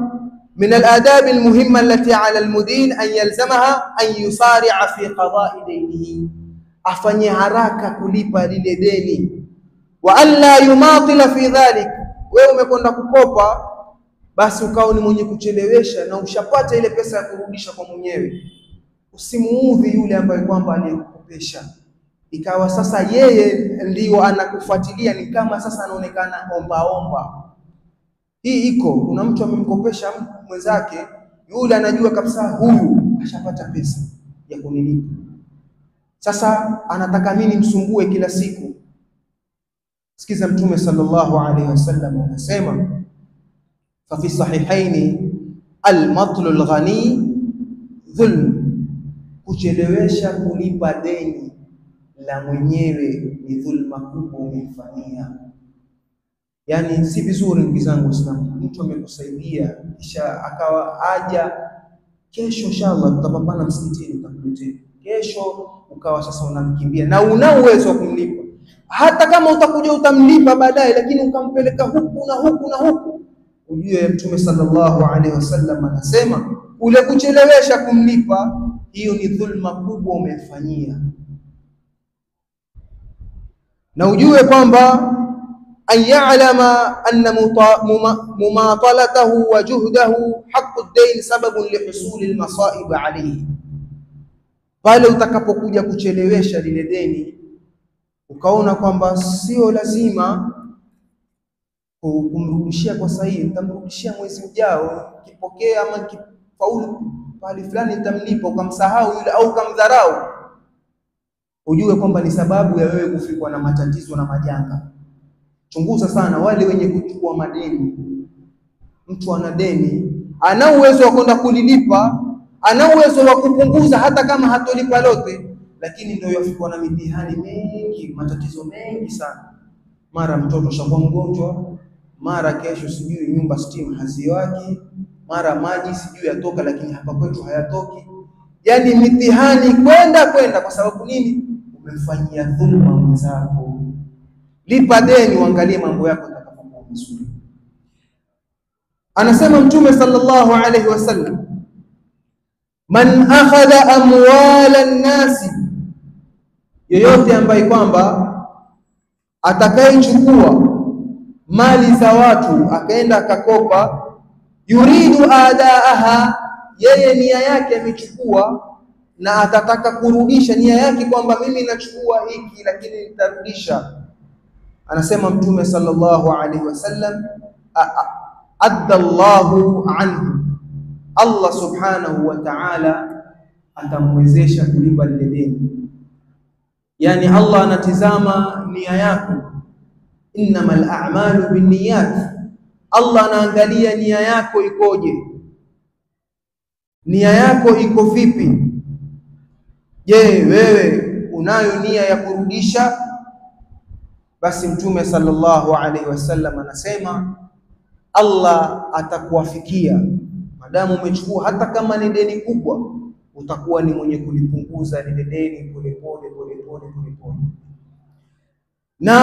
min al-adab al-muhimma allati ala al-mudin an yalzamaha an yusari'a fi qada'i daynihi, afanye haraka kulipa lile deni, wa alla yumatila fi dhalik. Wewe umekwenda kukopa, basi ukao ni mwenye kuchelewesha na ushapata ile pesa ya kurudisha kwa mwenyewe, usimuudhi yule ambaye kwamba aliyekukopesha, ikawa sasa yeye ndio anakufuatilia, ni kama sasa anaonekana omba omba. Hii iko, kuna mtu amemkopesha mwenzake, yule anajua kabisa huyu ashapata pesa ya kunilipa, sasa anataka mimi nimsumbue kila siku. Sikiza Mtume sallallahu alaihi wasallam anasema, fa fi sahihaini al-matlu al-ghani dhulm, kuchelewesha kulipa deni la mwenyewe ni dhulma kubwa umemfanyia. Yani si vizuri ndugu zangu Waislamu, mtu amekusaidia kisha akawa aja kesho, inshallah tutapambana msikitini, nitakuletea kesho, ukawa sasa unamkimbia na una uwezo wa kumlipa, hata kama utakuja utamlipa baadaye, lakini ukampeleka huku na huku na huku. Ujue Mtume sallallahu alaihi wasallam anasema ule kuchelewesha kumlipa, hiyo ni dhulma kubwa umemfanyia. Na ujue kwamba an ya'lama anna mumatalatahu wa juhdahu haqqu ad-dayn sababun lihusuli al-masa'ib alayhi, pale utakapokuja kuchelewesha lile deni ukaona kwamba sio lazima kumrudishia kwa sahihi, nitamrudishia mwezi ujao, kipokea ama kifaulu pale fulani nitamlipa, ukamsahau yule au ukamdharau, ujue kwamba ni sababu ya wewe kufikwa na matatizo na majanga. Chunguza sana wale wenye kuchukua madeni. Mtu ana deni, ana uwezo wa kwenda kulilipa, ana uwezo wa kupunguza hata kama hatolipa lote, lakini ndio yafikwa na mitihani mingi, matatizo mengi sana. Mara mtoto shakuwa mgonjwa, mara kesho sijui nyumba stima haziwaki, mara maji sijui yatoka lakini hapa kwetu hayatoki. Yani mitihani kwenda kwenda. Kwa sababu nini? Umemfanyia dhulma mwenzako. Lipa deni, uangalie mambo yako yatakapokuwa mazuri. Anasema Mtume sallallahu alaihi wasallam, man akhadha amwala an-nasi, yoyote ambaye kwamba atakayechukua mali za watu akaenda akakopa, yuridu adaaha, yeye nia yake amechukua na atataka kurudisha, nia yake kwamba mimi nachukua hiki lakini nitarudisha. Anasema Mtume sallallahu alaihi wasallam, adda Allahu anhu, Allah subhanahu wa ta'ala atamwezesha kulipa lile deni. Yani Allah anatizama nia yako, innamal a'malu binniyat, Allah anaangalia nia yako ikoje, nia yako iko vipi. Je, wewe unayo nia ya kurudisha? Basi Mtume sallallahu alaihi wasallam anasema Allah atakuwafikia madamu umechukua, hata kama ni deni kubwa, utakuwa ni mwenye kulipunguza lile deni pole pole pole pole pole pole. Na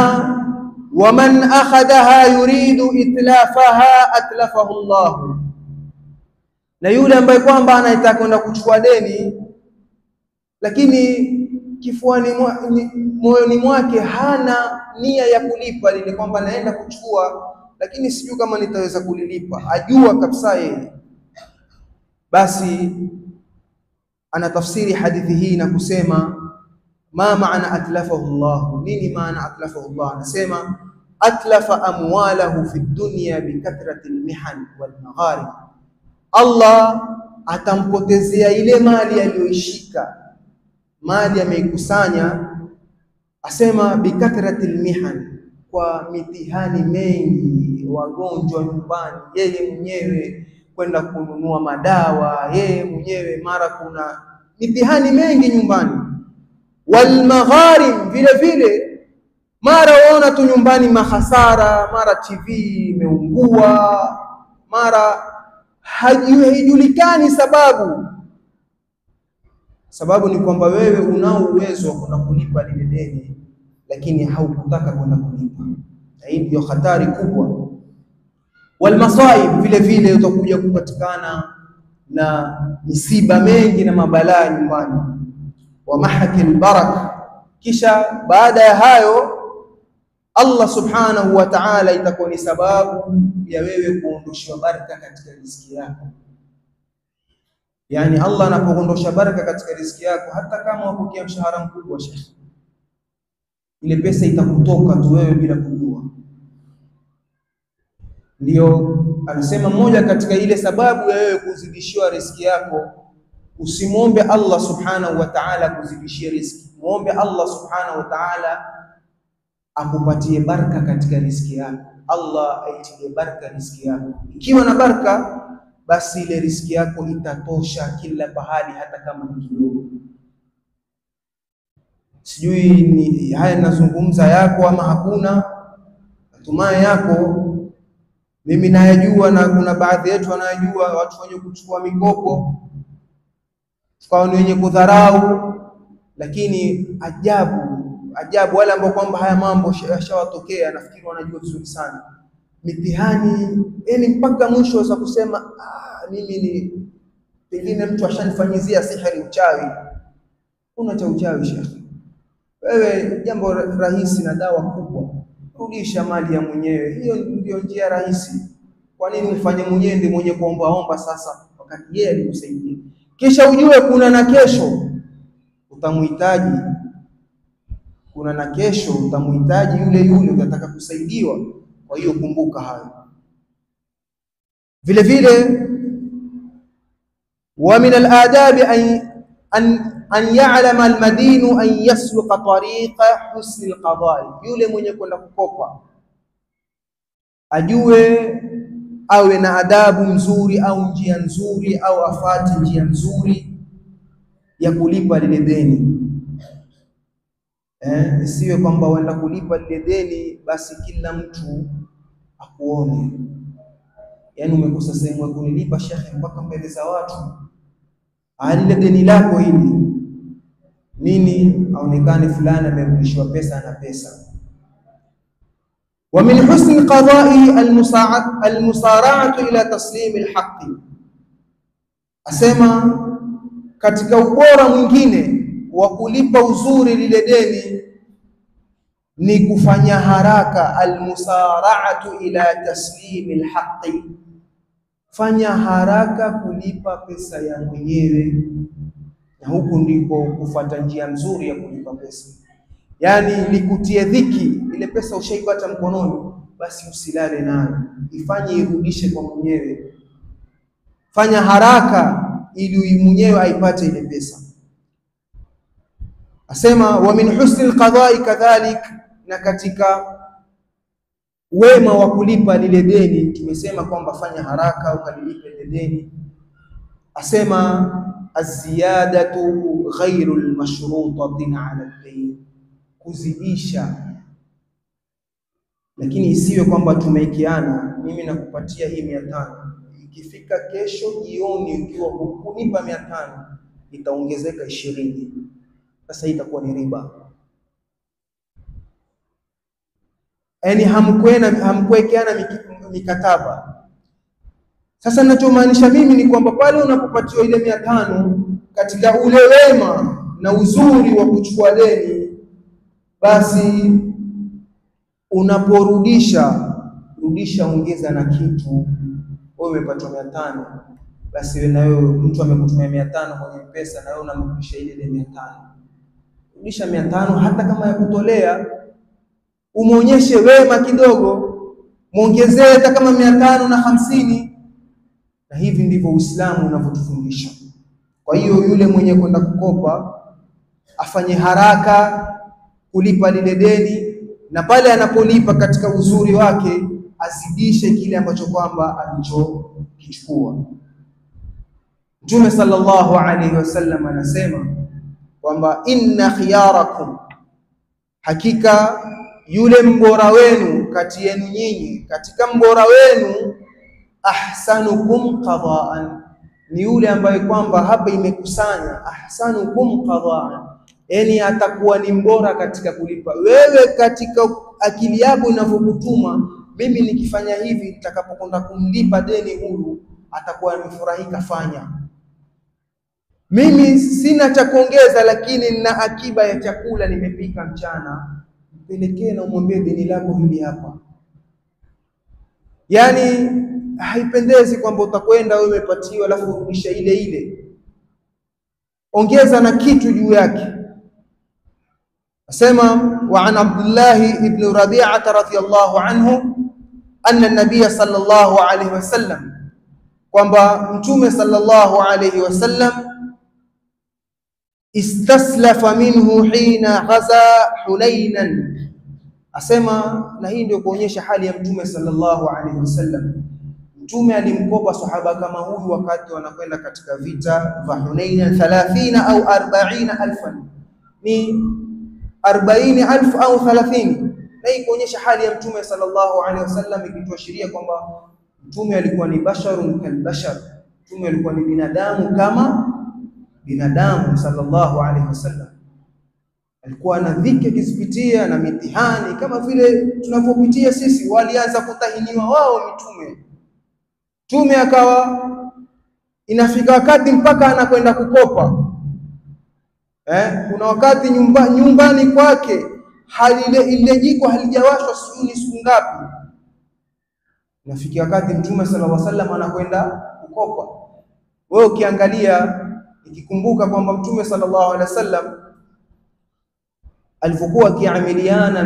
waman akhadaha yuridu itlafaha atlafahu Allah, na yule ambaye kwamba anataka kwenda kuchukua deni lakini kifuani moyoni mwake hana nia ya kulipa lile, kwamba naenda kuchukua lakini sijui kama nitaweza kulilipa, ajua kabisa yeye, Basi anatafsiri hadithi hii na kusema ma maana atlafahu Allah, nini maana atlafahu Allah? Anasema atlafa amwalahu fi dunya bikathrati almihan walmagharib, Allah atampotezea ile mali aliyoishika, mali ameikusanya. Asema bikathrati almihan, kwa mitihani mengi, wagonjwa nyumbani, yeye mwenyewe kwenda kununua madawa, yeye mwenyewe mara kuna mitihani mengi nyumbani. Walmagharim, vile vile mara waona tu nyumbani mahasara, mara TV imeungua, mara haijulikani sababu. Sababu ni kwamba wewe unao uwezo wa kwenda kulipa lile deni, lakini haukutaka kwenda kulipa. Na hii ndio hatari kubwa. Walmasaib, vile vile utakuja kupatikana na misiba mengi na mabalaa nyumbani. Wa mahakil baraka, kisha baada ya hayo Allah subhanahu wa ta'ala itakuwa ni sababu ya wewe kuondosha baraka katika riziki yako. Yani Allah anapoondosha baraka katika riziki yako, hata kama wapokea mshahara mkubwa, shekhi, ile pesa itakutoka tu wewe bila kujua. Ndio anasema moja katika ile sababu ya wewe kuzidishiwa riziki yako, usimwombe Allah subhanahu wa ta'ala kuzidishia riziki, muombe Allah subhanahu wa ta'ala akupatie baraka katika riziki yako. Allah aitilie baraka riziki yako. Ikiwa na baraka, basi ile riziki yako itatosha kila pahali, hata kama ni kidogo. Sijui ni haya ninazungumza yako ama hakuna, natumai yako, mimi nayajua na kuna baadhi yetu wanayajua. Watu wenye kuchukua mikopo tukawa ni wenye kudharau, lakini ajabu ajabu wale ambao kwamba haya mambo yashawatokea, nafikiri wanajua vizuri sana mitihani, yani mpaka mwisho wa kusema mimi ni pengine mtu ashanifanyizia sihiri, uchawi. Kuna cha uchawi shekhi? Wewe jambo rahisi na dawa kubwa, rudisha mali ya mwenyewe. Hiyo ndio njia rahisi. Kwa nini ufanye mwenyewe ndiye mwenye kuombaomba sasa, wakati yeye alikusaidia? Kisha ujue kuna na kesho utamhitaji, kuna na kesho utamhitaji yule yule, utataka kusaidiwa. Kwa hiyo kumbuka hayo. Vile vile wa min al-adabi an ya'lama al-madinu an yasluka tariqa husni al-qada'i, yule mwenye kwenda kukopa ajue, awe na adabu mzuri au njia nzuri au afate njia nzuri ya kulipa lile deni. Isiwe kwamba uenda kulipa lile deni basi kila mtu akuone, yaani umekosa sehemu ya kunilipa shekhe mpaka mbele za watu, lile deni lako hili nini, aonekane fulani amerudishwa pesa na pesa. Wa min husni qada'i almusara'atu ila taslim alhaqi, asema katika ubora mwingine wa kulipa uzuri lile deni ni kufanya haraka. Almusara'atu ila taslim alhaqi, fanya haraka kulipa pesa ya mwenyewe. Na huku ndiko kufuata njia nzuri ya kulipa pesa. Yani likutie dhiki, ile pesa ushaipata mkononi, basi usilale nayo, ifanye irudishe kwa mwenyewe. Fanya haraka ili mwenyewe aipate ile pesa. Asema wa min husni alqada'i kadhalik, na katika wema wa kulipa lile deni tumesema kwamba fanya haraka ukalilipe lile deni. Asema aziyadatu ghairu almashrutati ala ad-dayn, kuzidisha, lakini isiwe kwamba tumeikiana, mimi nakupatia hii 500, ikifika kesho jioni ukiwa hukunipa 500 itaongezeka 20. Sasa hii itakuwa ni riba. Yaani hamkuwekeana mikataba. Sasa ninachomaanisha mimi ni kwamba pale unapopatiwa ile 500 katika ule wema na uzuri wa kuchukua deni, basi unaporudisha rudisha, ongeza na kitu. Wewe umepatwa 500, basi wewe na wewe mtu amekutumia 500 kwenye M-Pesa na wewe unamrudisha ile 500. Rudisha 500 hata kama ya kutolea, umuonyeshe wema kidogo, muongezee hata kama 550. Na hivi ndivyo Uislamu unavyotufundisha. Kwa hiyo yule mwenye kwenda kukopa afanye haraka kulipa lile deni, na pale anapolipa katika uzuri wake azidishe kile ambacho kwamba alichokichukua. Mtume sallallahu alaihi wasallam anasema kwamba inna khiyarakum, hakika yule mbora wenu kati yenu nyinyi, katika mbora wenu ahsanukum qada'an, ni yule ambaye kwamba hapa imekusanya ahsanukum qada'an, yani atakuwa ni mbora katika kulipa. Wewe katika akili yako inavyokutuma, mimi nikifanya hivi nitakapokwenda kumlipa deni huyu atakuwa amefurahika, fanya. Mimi sina cha kuongeza, lakini nina akiba ya chakula nimepika mchana, mpelekee na umwambie deni lako hili hapa. Yani haipendezi kwamba utakwenda wewe umepatiwa alafu urudisha ile ile, ongeza na kitu juu yake. Asema wa an Abdullah ibn Rabi'ah radhiyallahu anhu anna an-nabiy sallallahu alayhi wasallam, kwamba Mtume sallallahu alayhi wasallam istaslafa minhu hina ghaza Hunainan. Asema, na hii ndio kuonyesha hali ya Mtume sallallahu alayhi wasallam. Mtume alimkopa sahaba kama huyu wakati wanakwenda katika vita vya Hunain 30 au 40,000, ni 40,000 au 30. Na hii kuonyesha hali ya Mtume sallallahu alaihi wasallam, ikituashiria kwamba Mtume alikuwa ni basharun kalbashar, Mtume alikuwa ni binadamu kama binadamu sallallahu alaihi wasallam. Alikuwa na dhiki akizipitia na mitihani kama vile tunavyopitia sisi. Walianza kutahiniwa wao mitume. Mtume akawa inafika wakati mpaka anakwenda kukopa. Kuna wakati nyumbani kwake ile jiko halijawashwa sijui siku ngapi. Inafikia wakati Mtume sallallahu alaihi wasallam anakwenda kukopa. Wewe ukiangalia, ikikumbuka kwamba Mtume sallallahu alaihi wasallam alivyokuwa akiamiliana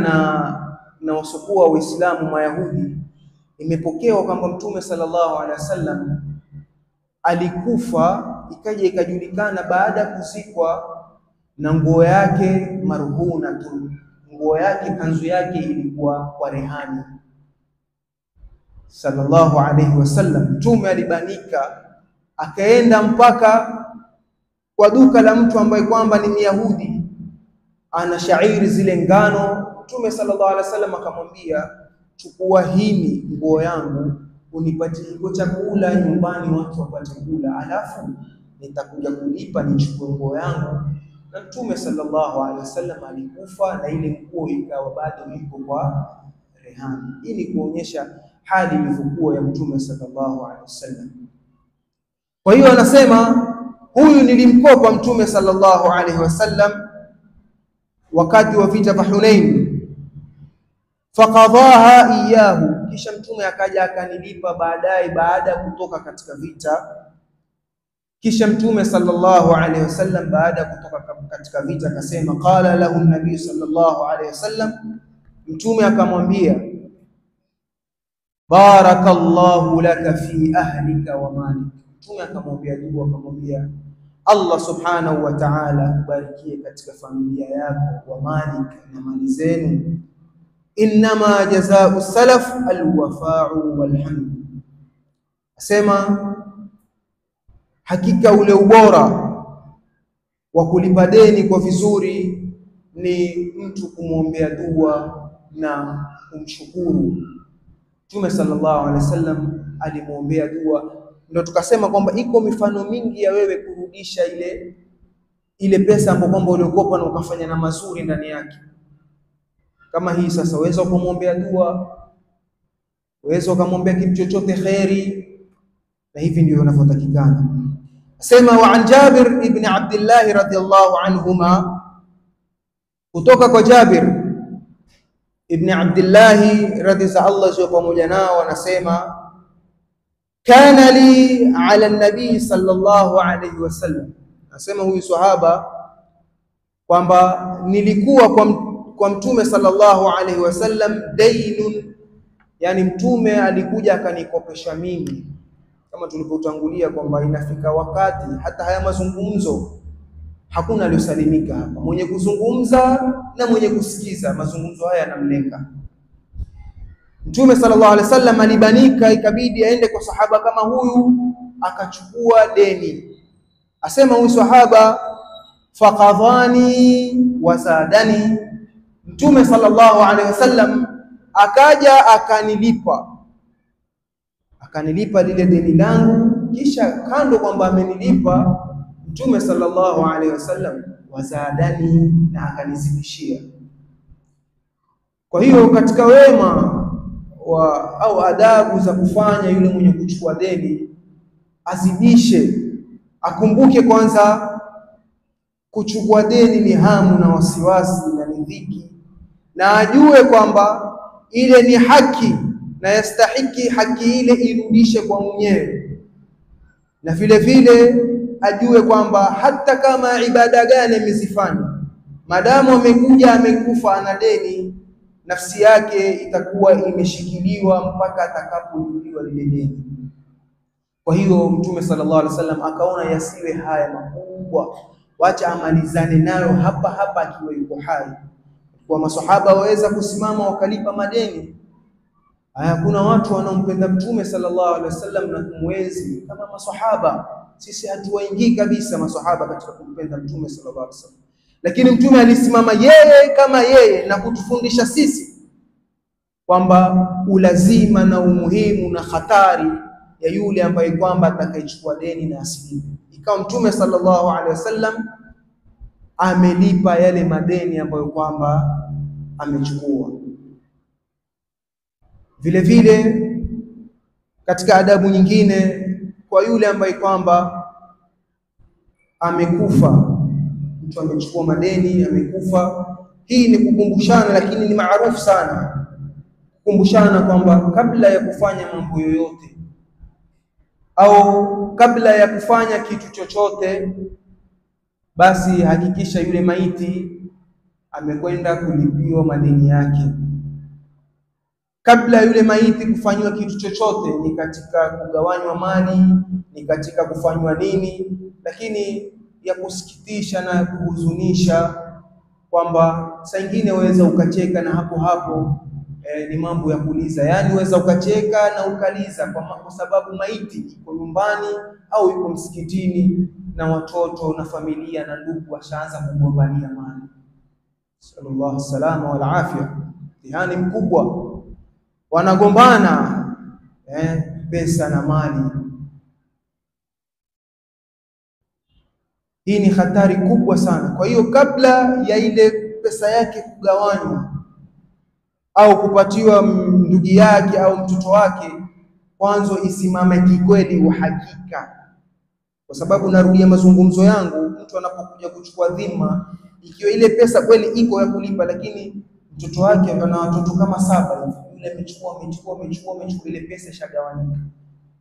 na wasokuwa Waislamu Mayahudi, imepokewa kwamba Mtume sallallahu alaihi wasallam alikufa, ikaja ikajulikana baada ya kuzikwa na nguo yake marhuna tu, nguo yake kanzu yake ilikuwa kwa rehani sallallahu alaihi wasallam. Mtume alibanika akaenda mpaka kwa duka la mtu ambaye kwamba ni Myahudi, ana shairi zile ngano. Mtume sallallahu alaihi wasallam akamwambia, chukua hii nguo yangu unipatie iko chakula nyumbani watu wapate kula, alafu nitakuja kulipa nichukue nguo yangu. Na Mtume sallallahu alaihi wasallam alikufa na ile nguo ikawa bado iko kwa rehani. Hii ni kuonyesha hali ilivyokuwa ya Mtume sallallahu alaihi wasallam. Kwa hiyo anasema huyu nilimkopa Mtume sallallahu alaihi wasallam wakati wa vita vya Hunain, faqadaha iyahu, kisha Mtume akaja akanilipa baadaye baada ya kutoka katika vita. Kisha Mtume sallallahu alaihi wasallam baada ya kutoka katika vita akasema, qala lahu nabii sallallahu alaihi wasallam, Mtume akamwambia, barakallahu laka fi ahlika wa malik. Mtume akamwambia dua, akamwambia Allah subhanahu wa ta'ala akubarikie katika familia yako, wa malik, na mali zenu. Innama jazaa'u salaf alwafa'u walhamd, asema hakika ule ubora wa kulipa deni kwa vizuri ni mtu kumwombea dua na kumshukuru. Mtume sallallahu alaihi wasallam alimwombea dua. Ndio tukasema kwamba iko mifano mingi ya wewe kurudisha ile pesa ambayo kwamba uliokopa na ukafanya na mazuri ndani yake. Kama hii sasa, uweza kumwombea dua, uweza kumwombea kitu chochote khairi, na hivi ndivyo inavyotakikana. Sema wa an Jabir ibn Abdullah radhiyallahu anhuma, kutoka kwa Jabir ibn Abdullah radhi za Allah ziwe pamoja nao, anasema Kana li ala nabii sallallahu alayhi wasallam, nasema huyu sahaba kwamba nilikuwa kwa mtume sallallahu alayhi wasallam dainun, yani mtume alikuja akanikopesha mimi, kama tulipotangulia kwamba inafika wakati hata haya mazungumzo hakuna aliyosalimika hapa, mwenye kuzungumza na mwenye kusikiza mazungumzo haya yanamlenga. Mtume sallallahu alaihi wasallam alibanika, ikabidi aende kwa sahaba kama huyu akachukua deni. Asema huyu sahaba, faqadhani wazadani, Mtume sallallahu alaihi wasallam akaja akanilipa, akanilipa lile deni langu. Kisha kando kwamba amenilipa, Mtume sallallahu alaihi wasallam wazadani, na akanizidishia. Kwa hiyo katika wema wa au adabu za kufanya yule mwenye kuchukua deni, azidishe, akumbuke kwanza kuchukua deni ni hamu na wasiwasi na ni dhiki, na ajue kwamba ile ni haki na yastahiki haki ile irudishe kwa mwenyewe, na vile vile ajue kwamba hata kama ibada gani amezifanya, madamu amekuja amekufa ana deni, nafsi yake itakuwa imeshikiliwa mpaka atakapolipiwa lile deni. Kwa hiyo Mtume sallallahu alaihi wasallam akaona yasiwe haya makubwa, wacha amalizane nayo hapa hapa akiwa yuko hai. Kwa maswahaba waweza kusimama wakalipa madeni. Haya, kuna watu wanaompenda Mtume sallallahu alaihi wasallam na kumwenzi kama maswahaba. Sisi hatuwaingii kabisa maswahaba katika kumpenda Mtume sallallahu alaihi wasallam, lakini Mtume alisimama yeye kama yeye na kutufundisha sisi kwamba ulazima na umuhimu na hatari ya yule ambaye kwamba atakayechukua deni na asilipe. Ikawa Mtume sallallahu alaihi wasallam amelipa yale madeni ambayo kwamba amechukua. Vile vile katika adabu nyingine kwa yule ambaye kwamba amekufa, mtu amechukua madeni amekufa, hii ni kukumbushana, lakini ni maarufu sana kukumbushana kwamba kabla ya kufanya mambo yoyote au kabla ya kufanya kitu chochote, basi hakikisha yule maiti amekwenda kulipiwa madeni yake. Kabla yule maiti kufanywa kitu chochote, ni katika kugawanywa mali, ni katika kufanywa nini, lakini ya kusikitisha na kuhuzunisha kwamba saa nyingine waweza ukacheka na hapo hapo ni mambo ya kuliza. Yani waweza ukacheka na ukaliza kwa sababu maiti iko nyumbani au iko msikitini na watoto na familia na ndugu washaanza kugombania mali. Sallallahu salama wal afia. Mtihani mkubwa, wanagombana pesa na mali. Hii ni hatari kubwa sana. Kwa hiyo kabla ya ile pesa yake kugawanywa au kupatiwa ndugu yake au mtoto wake, kwanza isimame kikweli uhakika. Kwa sababu narudia mazungumzo yangu, mtu anapokuja kuchukua dhima, ikiwa ile pesa kweli iko ya kulipa, lakini mtoto wake ana watoto kama 7 hivi, yule amechukua ile pesa ishagawanyika,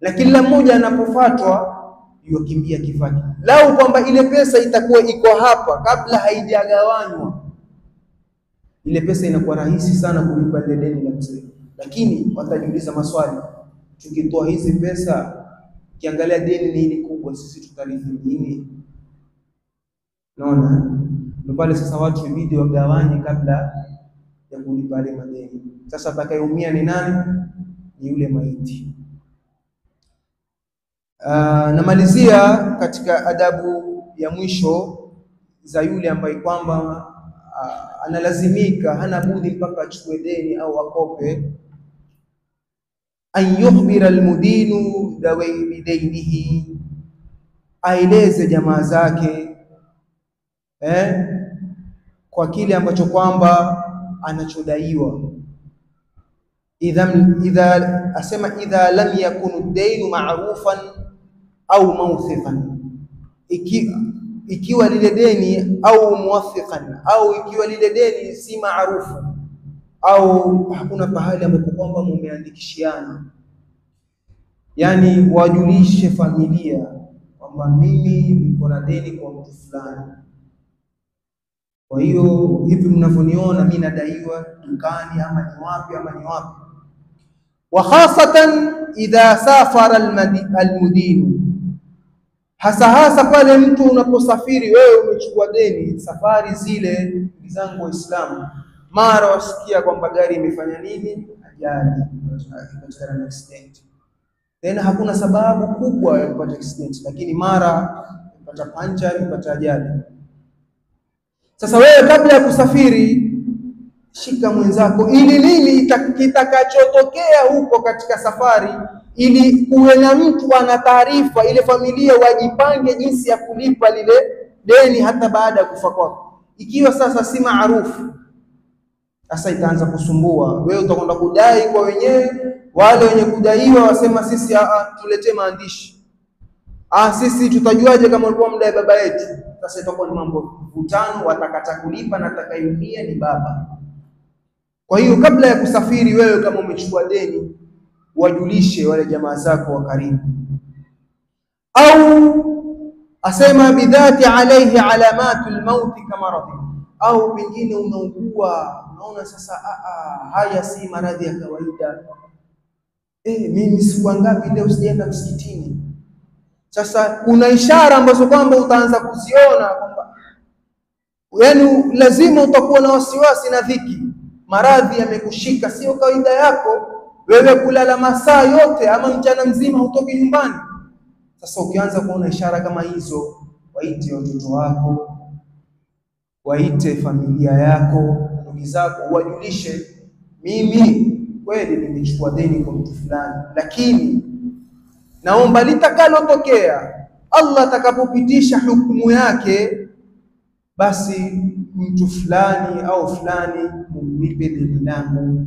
na kila mmoja anapofuatwa yokimbia kifaki. Lau kwamba ile pesa itakuwa iko hapa kabla haijagawanywa, ile pesa inakuwa rahisi sana kulipa ile deni la mzee. Lakini watajiuliza maswali, tukitoa hizi pesa, kiangalia deni ni hili kubwa, sisi tutarithi nini? Naona ndio pale sasa watu ibidi wagawanye kabla ya kulipa ile madeni. Sasa atakayeumia ni nani? Ni yule maiti. Namalizia katika adabu ya mwisho za yule ambaye kwamba analazimika, hana budi mpaka achukue deni au akope. An yukhbira almudinu dawai bidainihi, aeleze jamaa zake kwa kile ambacho kwamba anachodaiwa. Idha asema idha lam yakunu dainu ma'rufan au mawthiqan, ikiwa lile deni au muwathiqan, au ikiwa lile deni si maarufu au hakuna pahali ambapo kwamba mumeandikishiana. Yani wajulishe familia kwamba mimi niko na deni kwa mtu fulani, kwa hiyo hivi mnavyoniona mimi nadaiwa dukani ama ni wapi ama ni wapi. Wa khasatan idha safara almudin, hasa hasa pale mtu unaposafiri wewe umechukua deni. Safari zile, ndugu zangu Waislamu, mara wasikia kwamba gari imefanya nini, ajali, imepatikana na accident. Tena hakuna sababu kubwa ya kupata accident, lakini mara imepata pancha, imepata ajali. Sasa wewe kabla ya kusafiri, shika mwenzako ili nini kitakachotokea huko katika safari, ili kuwe na mtu ana taarifa, ile familia wajipange jinsi ya kulipa lile deni hata baada ya kufa kwako. Ikiwa sasa si maarufu, sasa itaanza kusumbua. Wewe utakwenda kudai kwa wenyewe, wale wenye kudaiwa wasema sisi tuletee maandishi, sisi tutajuaje kama ulikuwa mdai baba yetu? Sasa itakuwa ni mambo mvutano, watakata kulipa na atakayeumia ni baba. Kwa hiyo kabla ya kusafiri wewe kama umechukua deni, wajulishe wale jamaa zako wa karibu. Au asema bidhati alayhi alamatul mauti kamaradhi, au pengine unaugua, unaona sasa haya si maradhi ya kawaida. Mimi siku ngapi leo sijaenda msikitini. Sasa kuna ishara ambazo kwamba utaanza kuziona kwamba yani lazima utakuwa na wasiwasi na dhiki, maradhi yamekushika, sio kawaida yako wewe kulala masaa yote ama mchana mzima hutoki nyumbani. Sasa ukianza kuona ishara kama hizo, waite watoto wako, waite familia yako, ndugu zako, wajulishe, mimi kweli nimechukua deni kwa mtu fulani, lakini naomba litakalotokea, Allah atakapopitisha hukumu yake, basi mtu fulani au fulani mumlipe deni langu.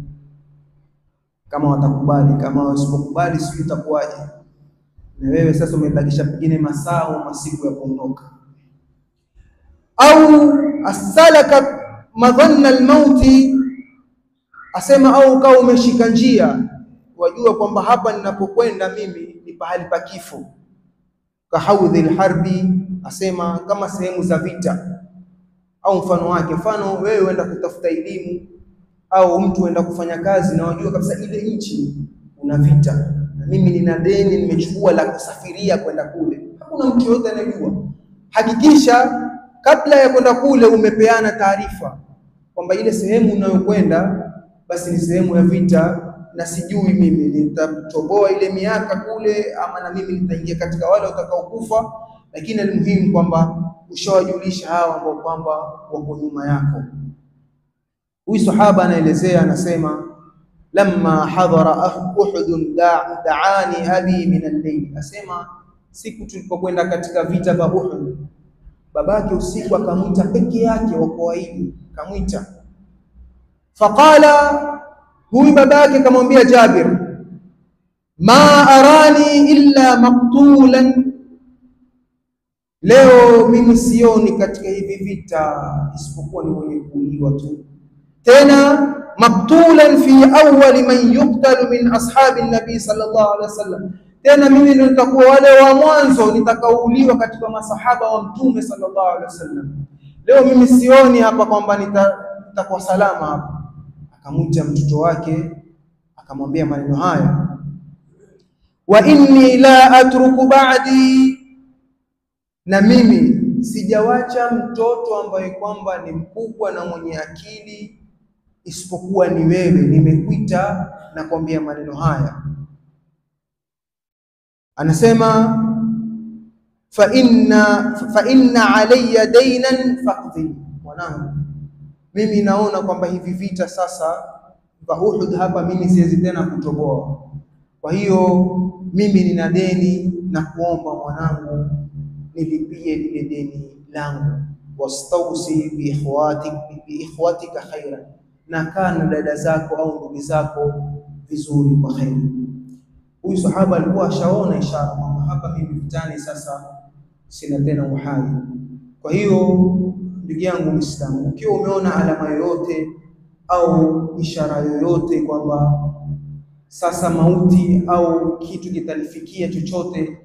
Kama watakubali, kama wasipokubali sijui itakuwaje. Na wewe sasa umebakisha pengine masaa au masiku ya kuondoka. Au asalaka madhanna almauti, asema au kama umeshika njia, wajua kwamba hapa ninapokwenda mimi ni pahali pa kifo. Kahaudhi alharbi, asema kama sehemu za vita au mfano wake. Mfano wewe uenda kutafuta elimu au mtu uenda kufanya kazi na wajua kabisa ile nchi una vita, na mimi nina deni nimechukua la kusafiria kwenda kule, hakuna mtu yote anayejua. Hakikisha kabla ya kwenda kule umepeana taarifa kwamba ile sehemu unayokwenda basi ni sehemu ya vita, na sijui mimi nitatoboa ile miaka kule ama na mimi nitaingia katika wale watakaokufa, lakini almuhimu kwamba ushawajulisha hawa ambao kwamba wako nyuma yako. Huyu sahaba anaelezea, anasema lamma hadhara Uhud da'ani abi min al-layl, asema siku tulipokwenda katika vita vya Uhud, babake usiku akamwita peke yake, wako wawili, akamwita. Faqala, huyu babake akamwambia Jabir, ma arani illa maqtulan, leo mimi sioni katika hivi vita isipokuwa ni mwenye kuuliwa tu. Tena maqtulan fi awwal man yuqtalu min ashabi nabii sallallahu alaihi wasallam, tena mimi ndio nitakuwa wale wa mwanzo nitakaouliwa katika masahaba wa mtume sallallahu alaihi wasallam. Leo mimi sioni hapa kwamba nitakuwa salama hapa. Akamwita mtoto wake akamwambia maneno haya, wa inni la atruku ba'di, na mimi sijawacha mtoto ambaye kwamba ni mkubwa na mwenye akili isipokuwa ni wewe, nimekuita na kuambia maneno haya. Anasema fa inna alayya daynan faqdi, mwanangu mimi naona kwamba hivi vita sasa vya Uhud hapa mimi siwezi tena kutoboa, kwa hiyo mimi nina deni na kuomba mwanangu nilipie lile deni langu. Wastausi bi ikhwatika khairan, na kaa na dada zako au ndugu zako vizuri kwa khairi. Huyu sahaba alikuwa ashaona ishara kwamba hapa mimi vitani sasa sina tena uhai. Kwa hiyo ndugu yangu Muislamu, ukiwa umeona alama yoyote au ishara yoyote kwamba Sasa mauti au kitu kitanifikia chochote,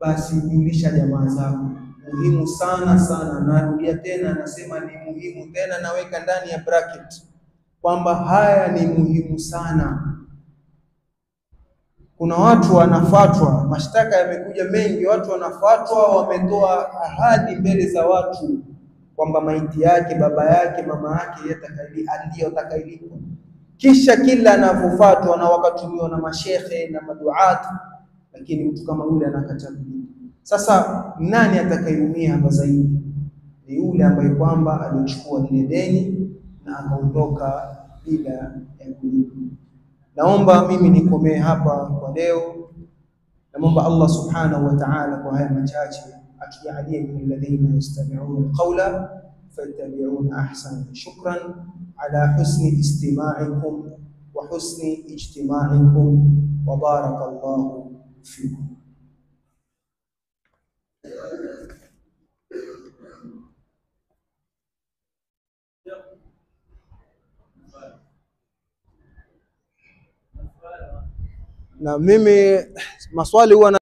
basi julisha jamaa zako. Muhimu sana sana, narudia tena, nasema ni muhimu tena, naweka ndani ya bracket kwamba haya ni muhimu sana. Kuna watu wanafatwa, mashtaka yamekuja mengi, watu wanafatwa, wametoa ahadi mbele za watu kwamba maiti yake, baba yake, mama yake ndiyo atakayelipwa. Kisha kila anavyofatwa na wakatumiwa na mashehe na maduat, lakini mtu kama yule anakataa kulipa. Sasa nani atakayeumia hapa zaidi? Ni yule ambaye kwamba alichukua lile deni na akaondoka bila ya kulipa. Naomba mimi nikomee hapa kwa leo. Naomba Allah subhanahu wa ta'ala kwa haya machache atujalie min alladhina yastami'una alqawla fayattabi'una ahsana. Shukran ala husni istima'ikum wa husni ijtima'ikum wa barakallahu fikum. Na mimi maswali huwa